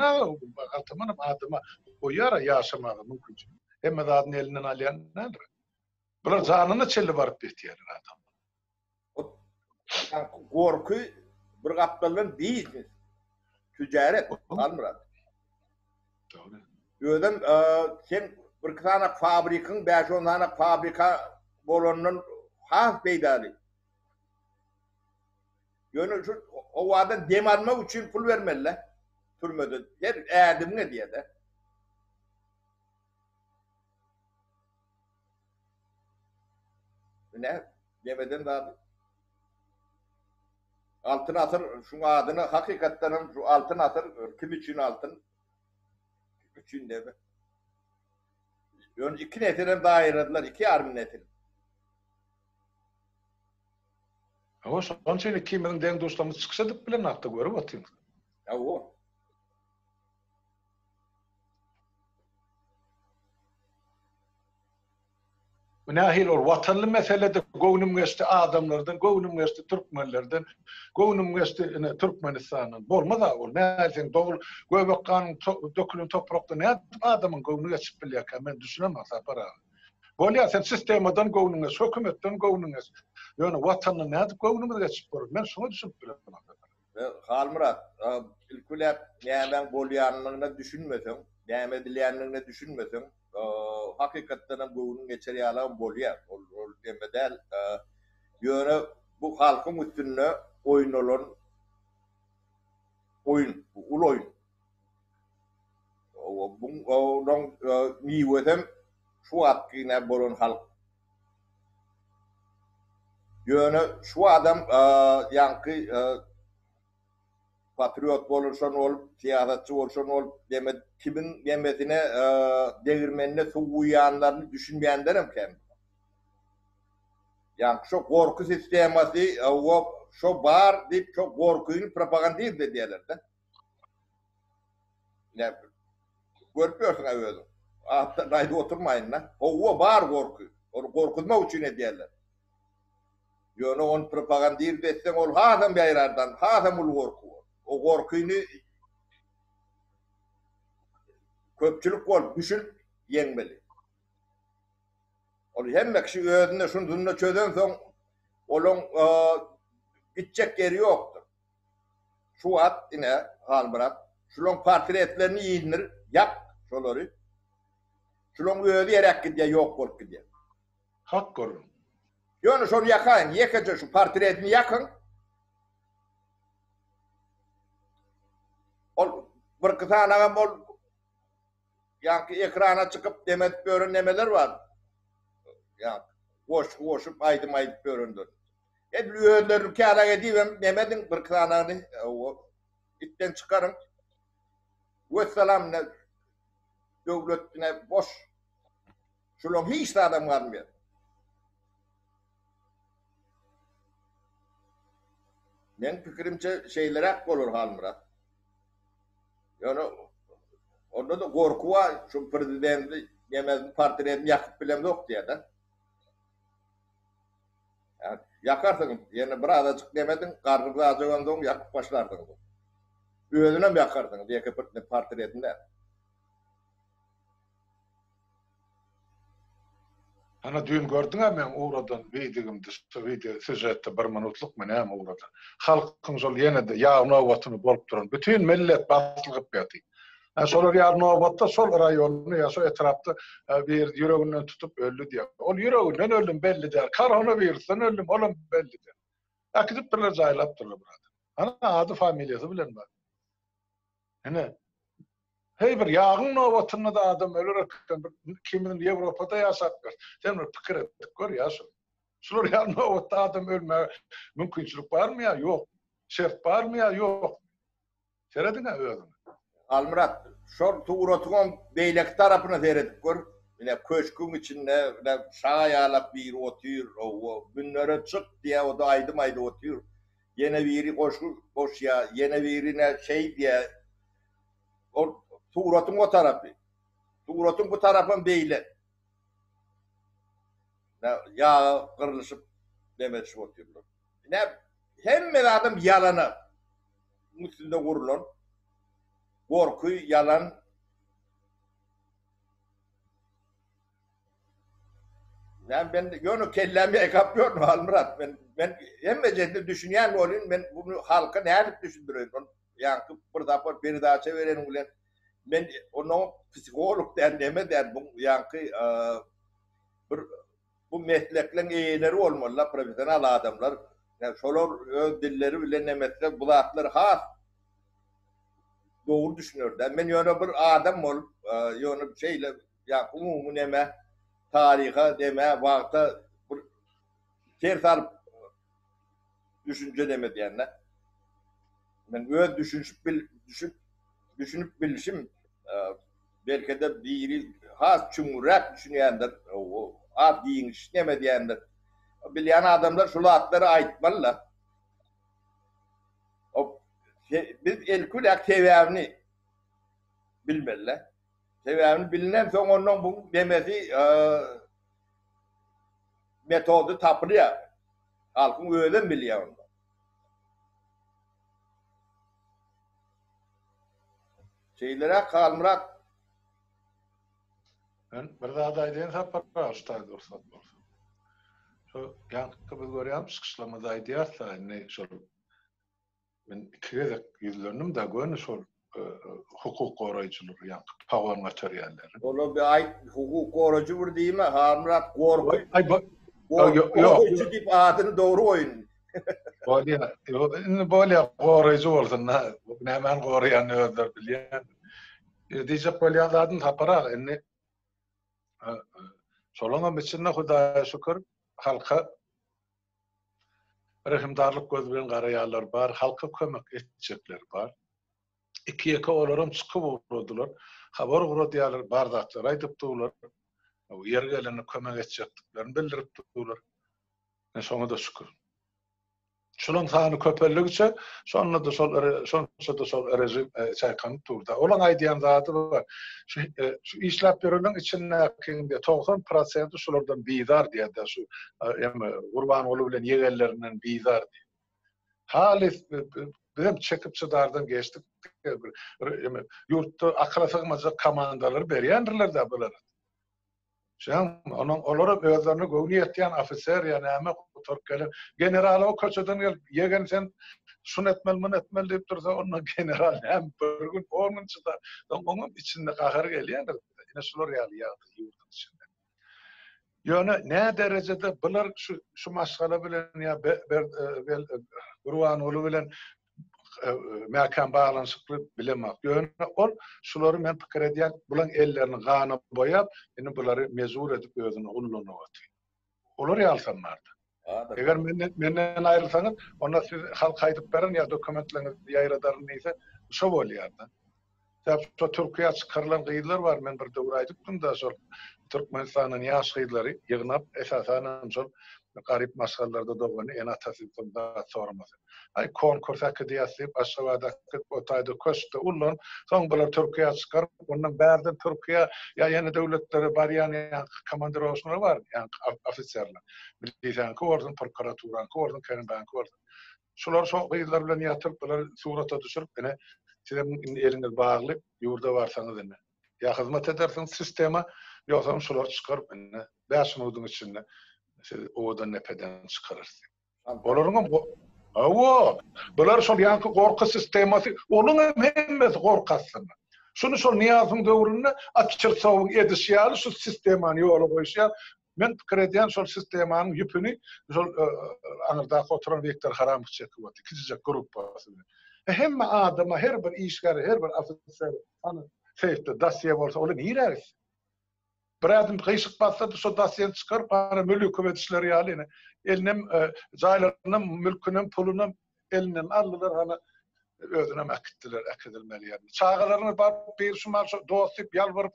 galtamanam adama goýýar-a ýaşamaga mümkinçilik. Hemme zadyny elinden alýan däldir. Bular janyna çenli baryp ýetýärler adamyň. Gorky bir gapdaldan biznes, tüjaret, Halmyrat. Dogry. Özem sen bir-iki sany fabrikiň, bäş-on sany fabrika bolandan has peýdaly. Ýöne şu howadan dem almak üçin pul bermeli-de, türmede. Her ädimiňe diýýär-de. Ine, demeden zady. Altyn asyr şuň adyny hakykatdan hem şu altyn asyr kim üçin altyn? Kim üçin deme. Ýöne iki nesil hem daýyradylar, iki ýarym nesil. Hawa, şonuň üçin ikimiziň deň-duşlarymyz çykyş edip bilenakda görüp otyryn. Hawa. Bu nähili ol watanly meselede göwnüm geçdi adamlardan, göwnüm geçdi türkmenlerden, göwnüm geçdi ine Türkmenistandan. Bolmaz-a ol. Nähili seň dogul göbek ganyň dökülen toprakda nädip adamyň göwni geçip bilýärkä men düşünemok Sapar aga. Bolýar sen sistemadan göwnüň geç, hökümetden göwnüň geç. Ýöne watandan nädip göwnümiz geçip bolar? Men şuňa düşünip bilemok. Halmyrat, ilki bilen nämäň bolýanlygyna düşünmeseň, näme edilýänligine düşünmeseň, hakykatdan hem göwnüň geçer ýalagam bolýar. Ol ol neme däl. Ýöne bu halkyň üstünde oýnalan oýun, bu uly oýun. Onuň miwesem şu wagtky ine bolan halk. Ýöne şu adam ýaňky patriot boluşan bolup, syýasatçy bolşan bolup, deme kimiň demesine degirmenine suw guýýanlaryny düşünmeýänlerem kän. Ýaňky şo gorky sistemasy, şo bar diýip şo gorkyny propagandird edýärler-de. Ine, görüp ýörsüň-ä özüň. Atdan aýdyp oturmaýyn-da. Howwa, bar gorky. Ony gorkuzmak üçin edýärler. Ýöne ony propagandird etseň, ol hasam ýaýrardan, hasam uly gorky bolar. O gorkyny köpçülik bolup düşünip ýeňmeli. Ol hemme kişi özünde şunsunda çözensoň, olaň gitjek ýeri ýokdur. Şu wagt ine Halmyrat şulaň portretlerini indir ýak şolary. Şulaň özi ýeräk gidýär ýok bolup gidýär. Hak gürrüň. Ýöne şony ýakaýyň ýekeje şu portretini ýakyň. Ol birki sanagam ol Ýaňky ekrana çykyp dem edip ýören nemeler bar. Ýaňky goşgy goşup aýdym aýdyp ýörenler. Edil özlerini kälak edibem neme ediň bir sanagyny itden çykaryň. Wessalam ne döwlet ne boş. Şulaň hiç zadam galmaýar. Meň pikirimçe şeýleräk bolar Halmyrat. Ýöne onda-da gorky bar, şu prezidenti nemesini portretini ýakyp bilemzok diýýär-de. Ýakarsyň, ýene bir azajyk nemediň, garnyň azajyk soň ýakyp başlarsyň. Özünem ýakarsyň, ýeke portretini däl. Ana düýn gördüňä meň ugradan wideomda şu wideo sýužetde bir minutlykmy näme ugradan. Halkyň şol ýene-de ýag nobatyny bolup duran bütin millet baslygyp ýaty. Hä şolar ýaly nobatda şol raýonda ýa şo etrapda biri ýüreginden tutup öldi diýýär. Ol ýüreginden öldümi belli däl, koronawirusdan öldümi olam belli däl. Äkidipdirler jaýlapdyrlar bir adam. Ana ady familiýasy bilen bar. Ine Heý bir ýagyň nobatynda-da adam öler eken, bir ikimiziň Ýewropada ýaşap ýörüs. Sen bir pikir edip gör ýa şuny. Şular ýaly nobatda adam ölmäge mümkinçilik barmy ýa ýok? Şert barmy ýa ýok? Serediň-ä özüňiz. Halmyrat, şol suratyňam beýleki tarapyna seredip gör. Ine, köşgüň içinde, ine, şa ýalak biri otyr, hawa, münbere çyk diýýär, o-da aýdym aýdyp otyr. Ýene biri goşgy goşýar, ýene biri ine şeý diýýär. Ol suratyň o tarapy. Suratyň bu tarapam beýle. Ýaga gyrlyşyp demeşip otyrlar. Ine hemme zadam ýalana üstünde gurlan. Gorky, ýalan. Näme ben ýöne kellämi ýaýkap ýörün Halmyrat. Men men hemme ýerde düşünýän bolýan, men bunu halka nädip düşündireýin? Ol ýaňky bir sapar peredaça bereniň bilen men onuň psiholog däl, neme däl, bu ýaňky bir bu meslekleň eýeleri bolmaly-da, professional adamlar. Ýa şolar öz dilleri bilen neme etse bu zatlar has dogry düşüner-de. Men ýöne bir adam bolup, ýöne şeýle Ýa umumy neme, taryha, neme, wagta bir ser salyp düşünje neme diýende. Men öz düşünişip bil, düşüp, düşünip bilişim, belki-de biri has çuňňurrak düşünýändir, az giňiş neme diýendir. Bilýän adamlar şu zatlary aýtmaly-da. Biz ilki-ilk sebäbini bilmeli-de. Sebäbini bilinen soň ondan bu demesi. metody tapylýar. Halkyň özem bilýär onda. Şeýleräk Halmyrat. Men bir zat aýdaýyn Sapar aga şu taýda rugsat bolsa. Şu ýaňky biz görýän çykyşlarymyzda aýdýarys-da indi şol men iki gezek ýüzlendim-de göni şol hukuk goraýjylar ýaňky pagon göterýänler. Olar bir aýt hukuk goraýjy bir diýme Halmyrat gorky. Aý goraýjy diýip adyny dogry goýun. Bolýar. Indi bolýar goraýjy bolsun. Nämäni goraýanyny özleri bilýän. Diýjek bolýan zadym Sapar aga indi şolaňam içinde Hudaýa şükür halka rehimdarlyk gözi bilen garaýanlar bar, halka kömek etjekler bar. Iki-ýeke olaram çykyp ugradylar. Habar ugradýarlar, bar zatlary aýdyp durlar. Ýeri gelende kömek etjekdiklerini bildirip durlar. Şoňa-da şükür. Şolaň sany köpeldigiçe, şonda-da şol şonça-da şol režim çaýkanyp dur-da. Olaň aýdýan zady bar. Şu şu işläp ýörenleň içindäki diýýär, 90 prosenti şulardan bizar diýýär-de, şu eme Gurbanguly bilen ýegenlerinden bizar diýýär. Halys bizem çekip çydardan geçdik. Bir eme ýurtda akyla sygmajak komandalary berýändirler-dä bulara. Şeň, onuň olaram özlerine göwni ýetýän ofiser ýa näme gutaryp gelen generala o köçeden gelip, ýegen sen şuny etmeli, muny etmeli diýip dursa, onda general näme bir gün, on gün çydar. Soň oňam içinde gahary gelýändir. Ine şular ýaly ýagdaý ýurduň içinde. Ýöne nä derejede bular şu şu maşgala bilen ýa Gurbanguly bilen mäkäm baglanyşykly bilemok. Ýöne ol şulary men pikir edýän, bulaň ellerini gana boýap, indi bulary mejbur edip özüne ullanyp otyr. Olar ýalysam bardy. Eger menden menden aýrylsaňyz, onda siz halka aýdyp berin ýa dokumentleriňizi ýaýradaryn diýse, şo bolýar-da. Sebäp şo Türkiýä çykarylan gyzlar bar, men bir döwür aýdypdym-da şol Türkmenistandan ýaş gyzlary ýygnap, esasanam şol garyp maşgalalarda dogany ene-atasy zat soramasyn. Aý konkurs äkidýäs diýip Aşgabada äkidip o taýda köşkde ullanyp, soň bular Türkiýä çykaryp, ondan bärden Türkiýä ýa ýene döwletlere barýan ýaňky komandirowoçnylar bar, ýaňky ofiserler. Milisiýaňky bolsun, prokuraturaňky bolsun, KNB-ňki bolsun. Şular şo gyzlar bilen ýatyp, bulary surata düşürip, ine, sizem indi eliňiz bagly, ýurda barsaňyz ine, ýa hyzmat edersiňiz sistema, ýogsam şulary çykaryp, ine, bäş minudyň içinde sizi owadan depeden çykararys diýip. Olaryňam Hawa, bular şol ýaňky gorky sistemasy, onuň hem hemmesi gorky astynda. Şuny şol Nyýazowyň döwründe Açyrsowyň edişi ýaly şu sistemany ýola goýşy ýaly, men pikir edýän şol sistemanyň ýüpüni şol aňyrdaky oturan Wiktor Haramow çekip otyr, kiçijek gruppasy bilen. Hemme adama, her bir işgäre, her bir ofisere, hany seýfde dosýe bolsa, olar nirä gitsin? Bir ädim gyşyk bassa-da şo dosýeni çykaryp, hany Mülükow edişleri ýaly ine, elinem, jaýlarynam, mülkünem, pulunam elinden aldylar, hany özünem äkitdiler äkidilmeli ýerine. Çagalaryna baryp biri şu mal şo dost diýip ýalbaryp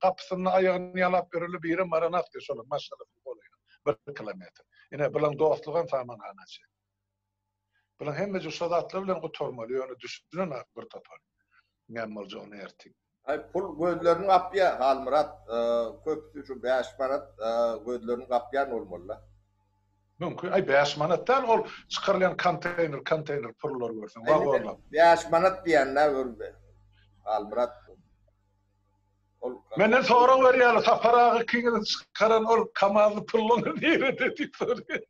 gapysynda aýagyny ýalap ýöreli birem baranok diýip şolaryň maşgalasynyň golaýyna bir kilometr. Ine bulaň dostlugam samanhana çenli. Bulaň hemmesi şo zatlar bilen gutarmaly ýöne düşünenok bir topar. Näme boljagyny ertir. Aý pul gözlerini gapýa Halmyrat köpüsi şu bäş manat gözlerini gapýan bolmalyda. Mümkin aý bäş manat däl ol çykarylýan konteýner konteýner pullary görseň wagonlap. Bäş manat diýende bir Halmyrat ol Menden sorag berýärler Sapar aga ikiňiziň çykaran ol kamazly pulluňyz nirede diýip soraýar.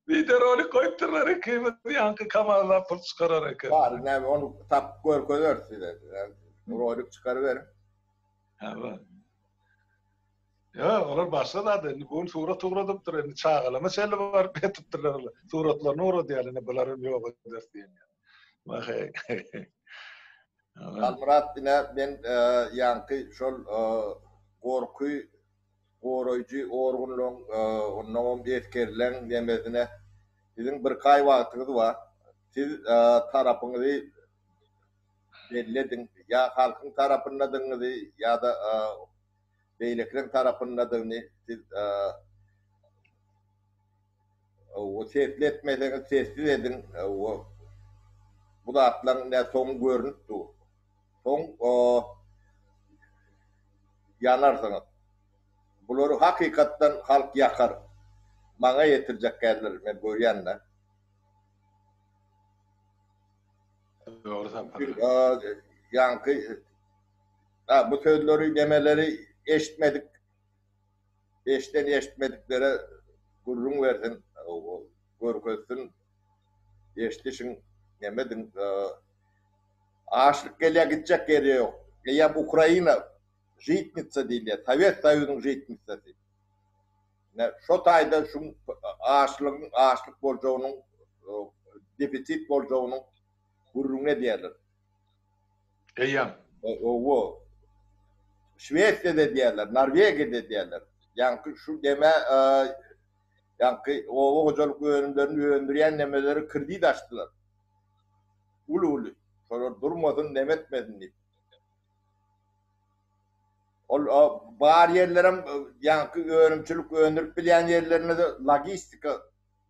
Wideorolik goýupdyrlar ikimiz ýaňky kamazlap pul çykarar eken. Bar näme ony tapyp görkezeris size. Rolik çykaryberiň. Hawa. Ýok, olar başga zat indi bu gün surat ugradypdyr, indi çagalama çenli baryp ýetipdirler olar. Suratlaryny ugradýarlar, indi bular hem ýok ederis diýen ýaly. Wah-eý. Halmyrat ine men ýaňky şol gorky goraýjy organlaryň, onnoňam esgerleň nemesine siziň birki aý wagtyňyz bar. Siz tarapyňyzy belli ediň. Ýa halkyň tarapyndadygyňyzy ýa-da beýlekileriň tarapyndadygyny siz sesli etmeseňiz sessiz ediň. Bu zatlaryň ine soňy görnüp dur. Soň ýanarsyňyz. Bulary hakykatdan halk ýakar. Maňa ýetirjek däldir, men görýän-dä. Dogry Sapar. Ýaňky bu sözleri nemeleri eşitmedik eşden eşitmediklere gürrüň bersin, görkezsin, eşdişiň nemediň açlyk gelýär gitjek ýeri ýok. Eýýäm Ukraina žitnitsa diýilýär, Sowet Soýuzynyň žitnitsasy. Ine şo taýda şuň açlygyň açlyk boljagynyň defisit boljagynyň gürrüňini edýärler. Eýýäm. Owo. Şwesiýada edýärler, Norwegiýada edýärler. Ýaňky şu neme ýaňky oba hojalyk önümlerini öndürýän nemeleri kredit açdylar. Uly-uly. Şolar durmasyn, neme etmesin diýip. Ol bar ýerlerem ýaňky önümçilik öndürip bilýän ýerlerinde-de logistika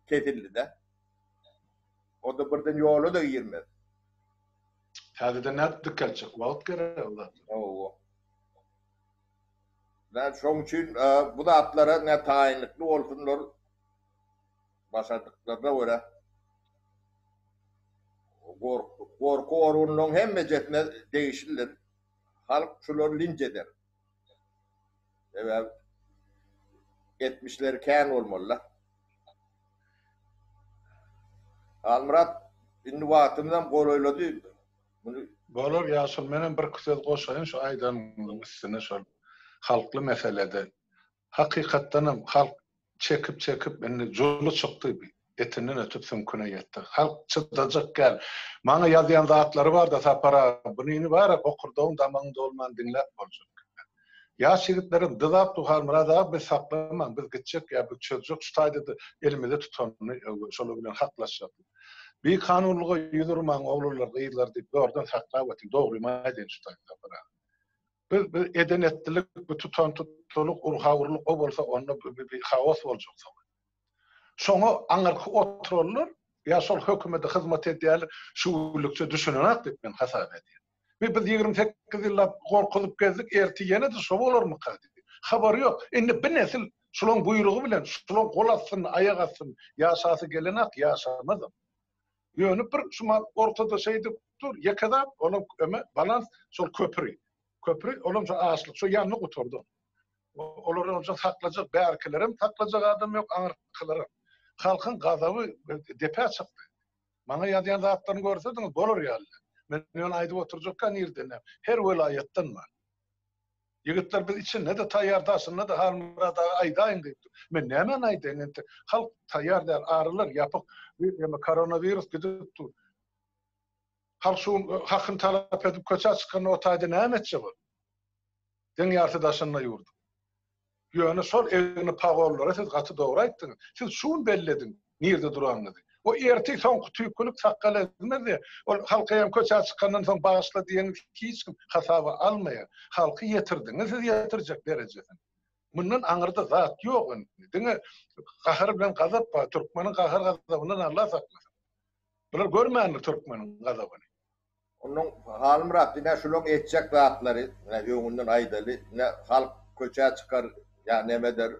kesildi-de. O-da birden ýola-da girmez. Täzeden nädip dikeltjek? Wagt gerek o zatlara. Hawa. Nä şoň üçin bu zatlara nä taýynlykly bolsunlar başardyklaryna görä. Gorky orgunlaryň hemmejesine degişlidir. Halk şulary linç eder. Sebäbi etmişleri kän bolmaly-da. Halmyrat, indi wagtymyzam golaýlady. Muny Bolar ýaşuly menem birki söz goşaýyn şu aýdanyňyzyň üstüne şol halkly meselede. Hakykatdanam halk çekip-çekip indi july çykdy, etinden ötüp süňküne ýetdi. Halk çydajak däl. Maňa ýazýan zatlary bar-da Sapar aga, bunyny bar-a bokurdagyň damagyň dolman diňläp boljak. Ýaş ýigitlerem dyzap dur Halmyrat aga biz saklamaň, biz gitjek ýa biz çözjek şu taýda-da elimize tutanyny şolar bilen haklaşjak diýip. Bikanunlyga ýüz urmaň oglanlar, gyzlar diýip zordan saklap otyr. Dogrymy aýdaýyn şu taýda Sapar aga. Biz biz eden etdilik, bu tutan tutdulyk, urha urlyk o bolsa onda bir haos boljak soň. Şoňa aňyrky oturanlar ýa şol hökümete hyzmat edýänler şu günlükçe düşünenak diýip men hasap edýän. Bi biz 28 ýyllap gorkuzyp gezdik, ertir ýene-de şo bolarmyka diýip. Habary ýok. Indi bi nesil şulaň buýrugy bilen, şulaň gol astynda, aýak astynda ýaşasy gelenak, ýaşamazam. Ýöne bir şumal ortada şeýdip dur, ýeke zat, olam öme balans şol köpri. Köpri, olam şo açlyk, şo ýandy gutardy. Olary onça saklajak, bärkilerem saklajak adam ýok, aňyrkylaram. Halkyň gazaby depä çykdy. Maňa ýazýan zatlaryny görsediňiz, bolar ýaly. Men ýöne aýdyp oturjakka nirden näme. Her welaýatdan bar. Ýigitler biz içinde-de taýýar, daşynda-da Halmyrat aga aýdaýyň diýip dur. Men nämäni aýdaýyn entek? Halk taýýar däl, aralar ýapyk, ýa koronawirus gidip dur. Halk şu gün hakyny talap edip köçä çykanda o taýda näme etjek ol? Deň ýarty daşynda ýurduň. Ýöne şol egni pagonlara siz gaty dogry aýtdyňyz. Siz şu gün belli ediň nirde duranyňyzy. O ertir soňky tüýkülik sakgal ezmez diýe. Ol halka hem köçä çykandan soň bagyşla diýeni hiç kim hasaba almaýar. Halky ýetirdiňiz siz ýetirjek derejesine. Mundan aňyrda zat ýok indi. Diňe gahar bilen gazap bar. Türkmeniň gahar gazabyndan Allah saklasyn. Bular görmändir türkmeniň gazabyny. Onnoň Halmyrat ine şulaň etjek zatlary ine öňünden aýdaly ine halk köçä çykar ýa neme eder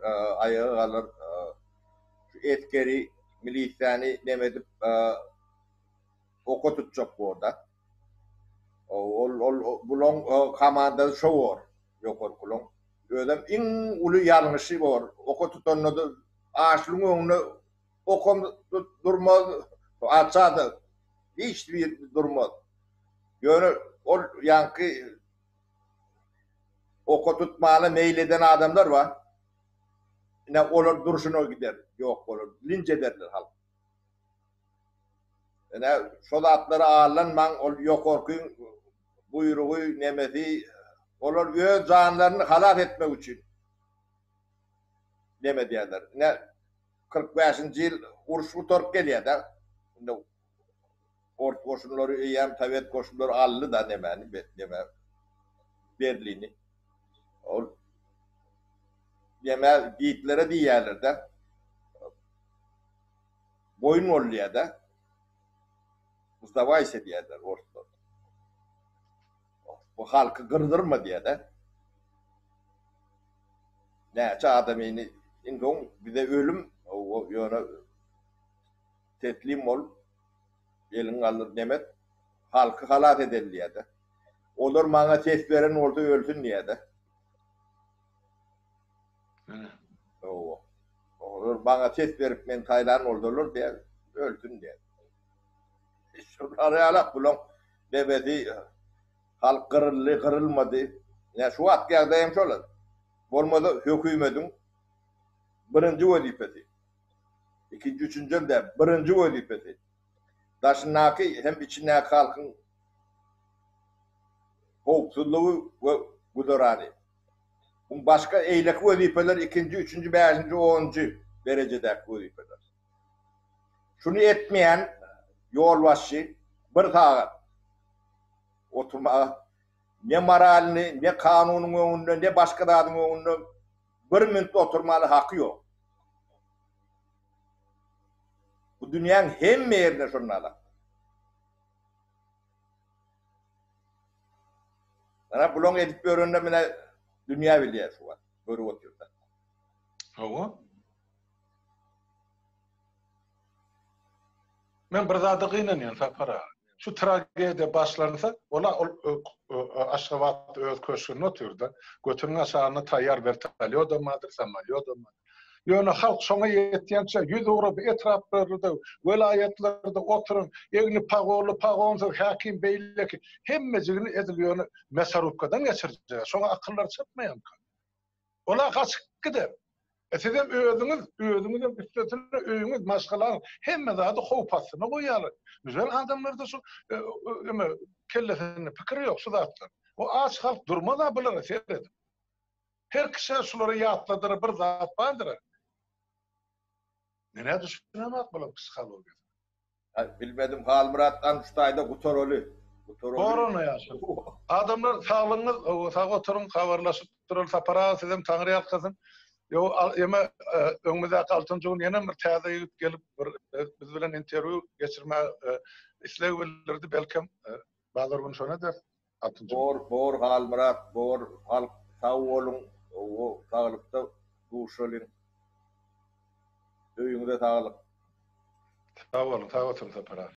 aýaga galar şu esgeri milisiýany neme edip oka tutjak borda ol ol bulaň komandasy şo bor ýokarkylaň özem iň uly ýalňyşy bor oka tutanda-da açlygyň öňünde okam durmaz açada Hiç bir durmaz. Ýöne ol ýaňky oka tutmana meýil eden adamlar bar. Ine olar durşuna gider, ýok bolar, linç ederler halk. Ine şo zatlara aldanmaň, ol ýokarky buýrugy, nemesi, olar öz janlaryny halas etmek üçin neme edýärler. Ine 45-nji ýyl uruş gutaryp gelýär-de. Indi Ors goşunlary eýýäm sowet goşunlary aldy-da nemäni, neme Berlini. Ol neme Gitlere diýýärler-de. Boýun bol diýýär-de. Sdawaysa diýýärler orslar. Bu halky gyrdyrma diýýär-de. Näçe adamyny iň soň bize ölüm ýöne teslim bolup eliňi galdyr nemet halky halas edeli diýýärde. Olar maňa ses beren bolsa ölsün diýýärde. Hawa. Olar maňa ses berip meni saýlan bolsalar diýýär, ölsün diýýär. Şular ýalak bulaň bebesi Halk gyryldy, gyrylmady. Ine, şu wagtky ýagdaý hem şol. Bolmasa hökümediň birinji wezipesi, ikinji, üçünjem däl, birinji wezipesi daşyndaky hem içindäki halkyň howpsuzlygy we güzerany. Bu başga eýleki wezipeler ikinji, üçünji, bäşinji, onunjy derejedäki wezipeler. Şuny etmeýän ýolbaşçy bir sagat oturmaga ne moralyny, ne kanunyň öňünde, ne başga zadyň öňünde bir minut oturmaly haky ýok. Bu dünýäň hemme ýerinde şonda. Ana bulaň edip ýörenini mine dünýä bilýär şu wagt. Görüp otyrda. Hawa. Men bir zada gynanýan Sapar aga. Şu tragediýa başlansa, ola ol Aşgabatda öz köşgünde otyrda, götüniň aşagynda taýýar wertolýodam bardyr, samolýodam bardyr. Ýöne halk şoňa ýetýänçä ýüzugra bu etraplarda, welaýatlarda oturan egni pagonly, pagonsyz häkim beýleki hemmejigini edil ýöne mäsarubkadan geçirjek. Şoňa akyllary çatmaýarmyka? Ola gaçyp gider. E sizem özüňiz, özüňizem üstesine öýüňiz, maşgalaňyz hemme zady howp astyna goýýarlar. Güzel adamlarda şu eme kellesinde pikir ýok şu zatlar. O aç halk durmaz-a bulara seredip. Her kişä şulary ýatladyra bir zat bardyr-a. Men-ä düşünemok bulaň psihologiýasyna. Aý bilmedim Halmyrat an şu taýda gutaraly. Gutaraly. Bor onda ýaşuly. Adamlar saglygyňyz sag oturyň habarlaşyp duraly Sapar aga sizem Taňry ýalkasyn. Ýo eme öňümizdäki altynjy gün ýenem bir täze ýigit gelip bir biz bilen interwýu geçirmäge isleg bildirdi belkem bazar güni şony ederis altynjy gün. Bor bor Halmyrat bor halk sag boluň saglykda duşalyň. Öýüňize saglyk. Sag boluň, sag oturyň Sapar aga.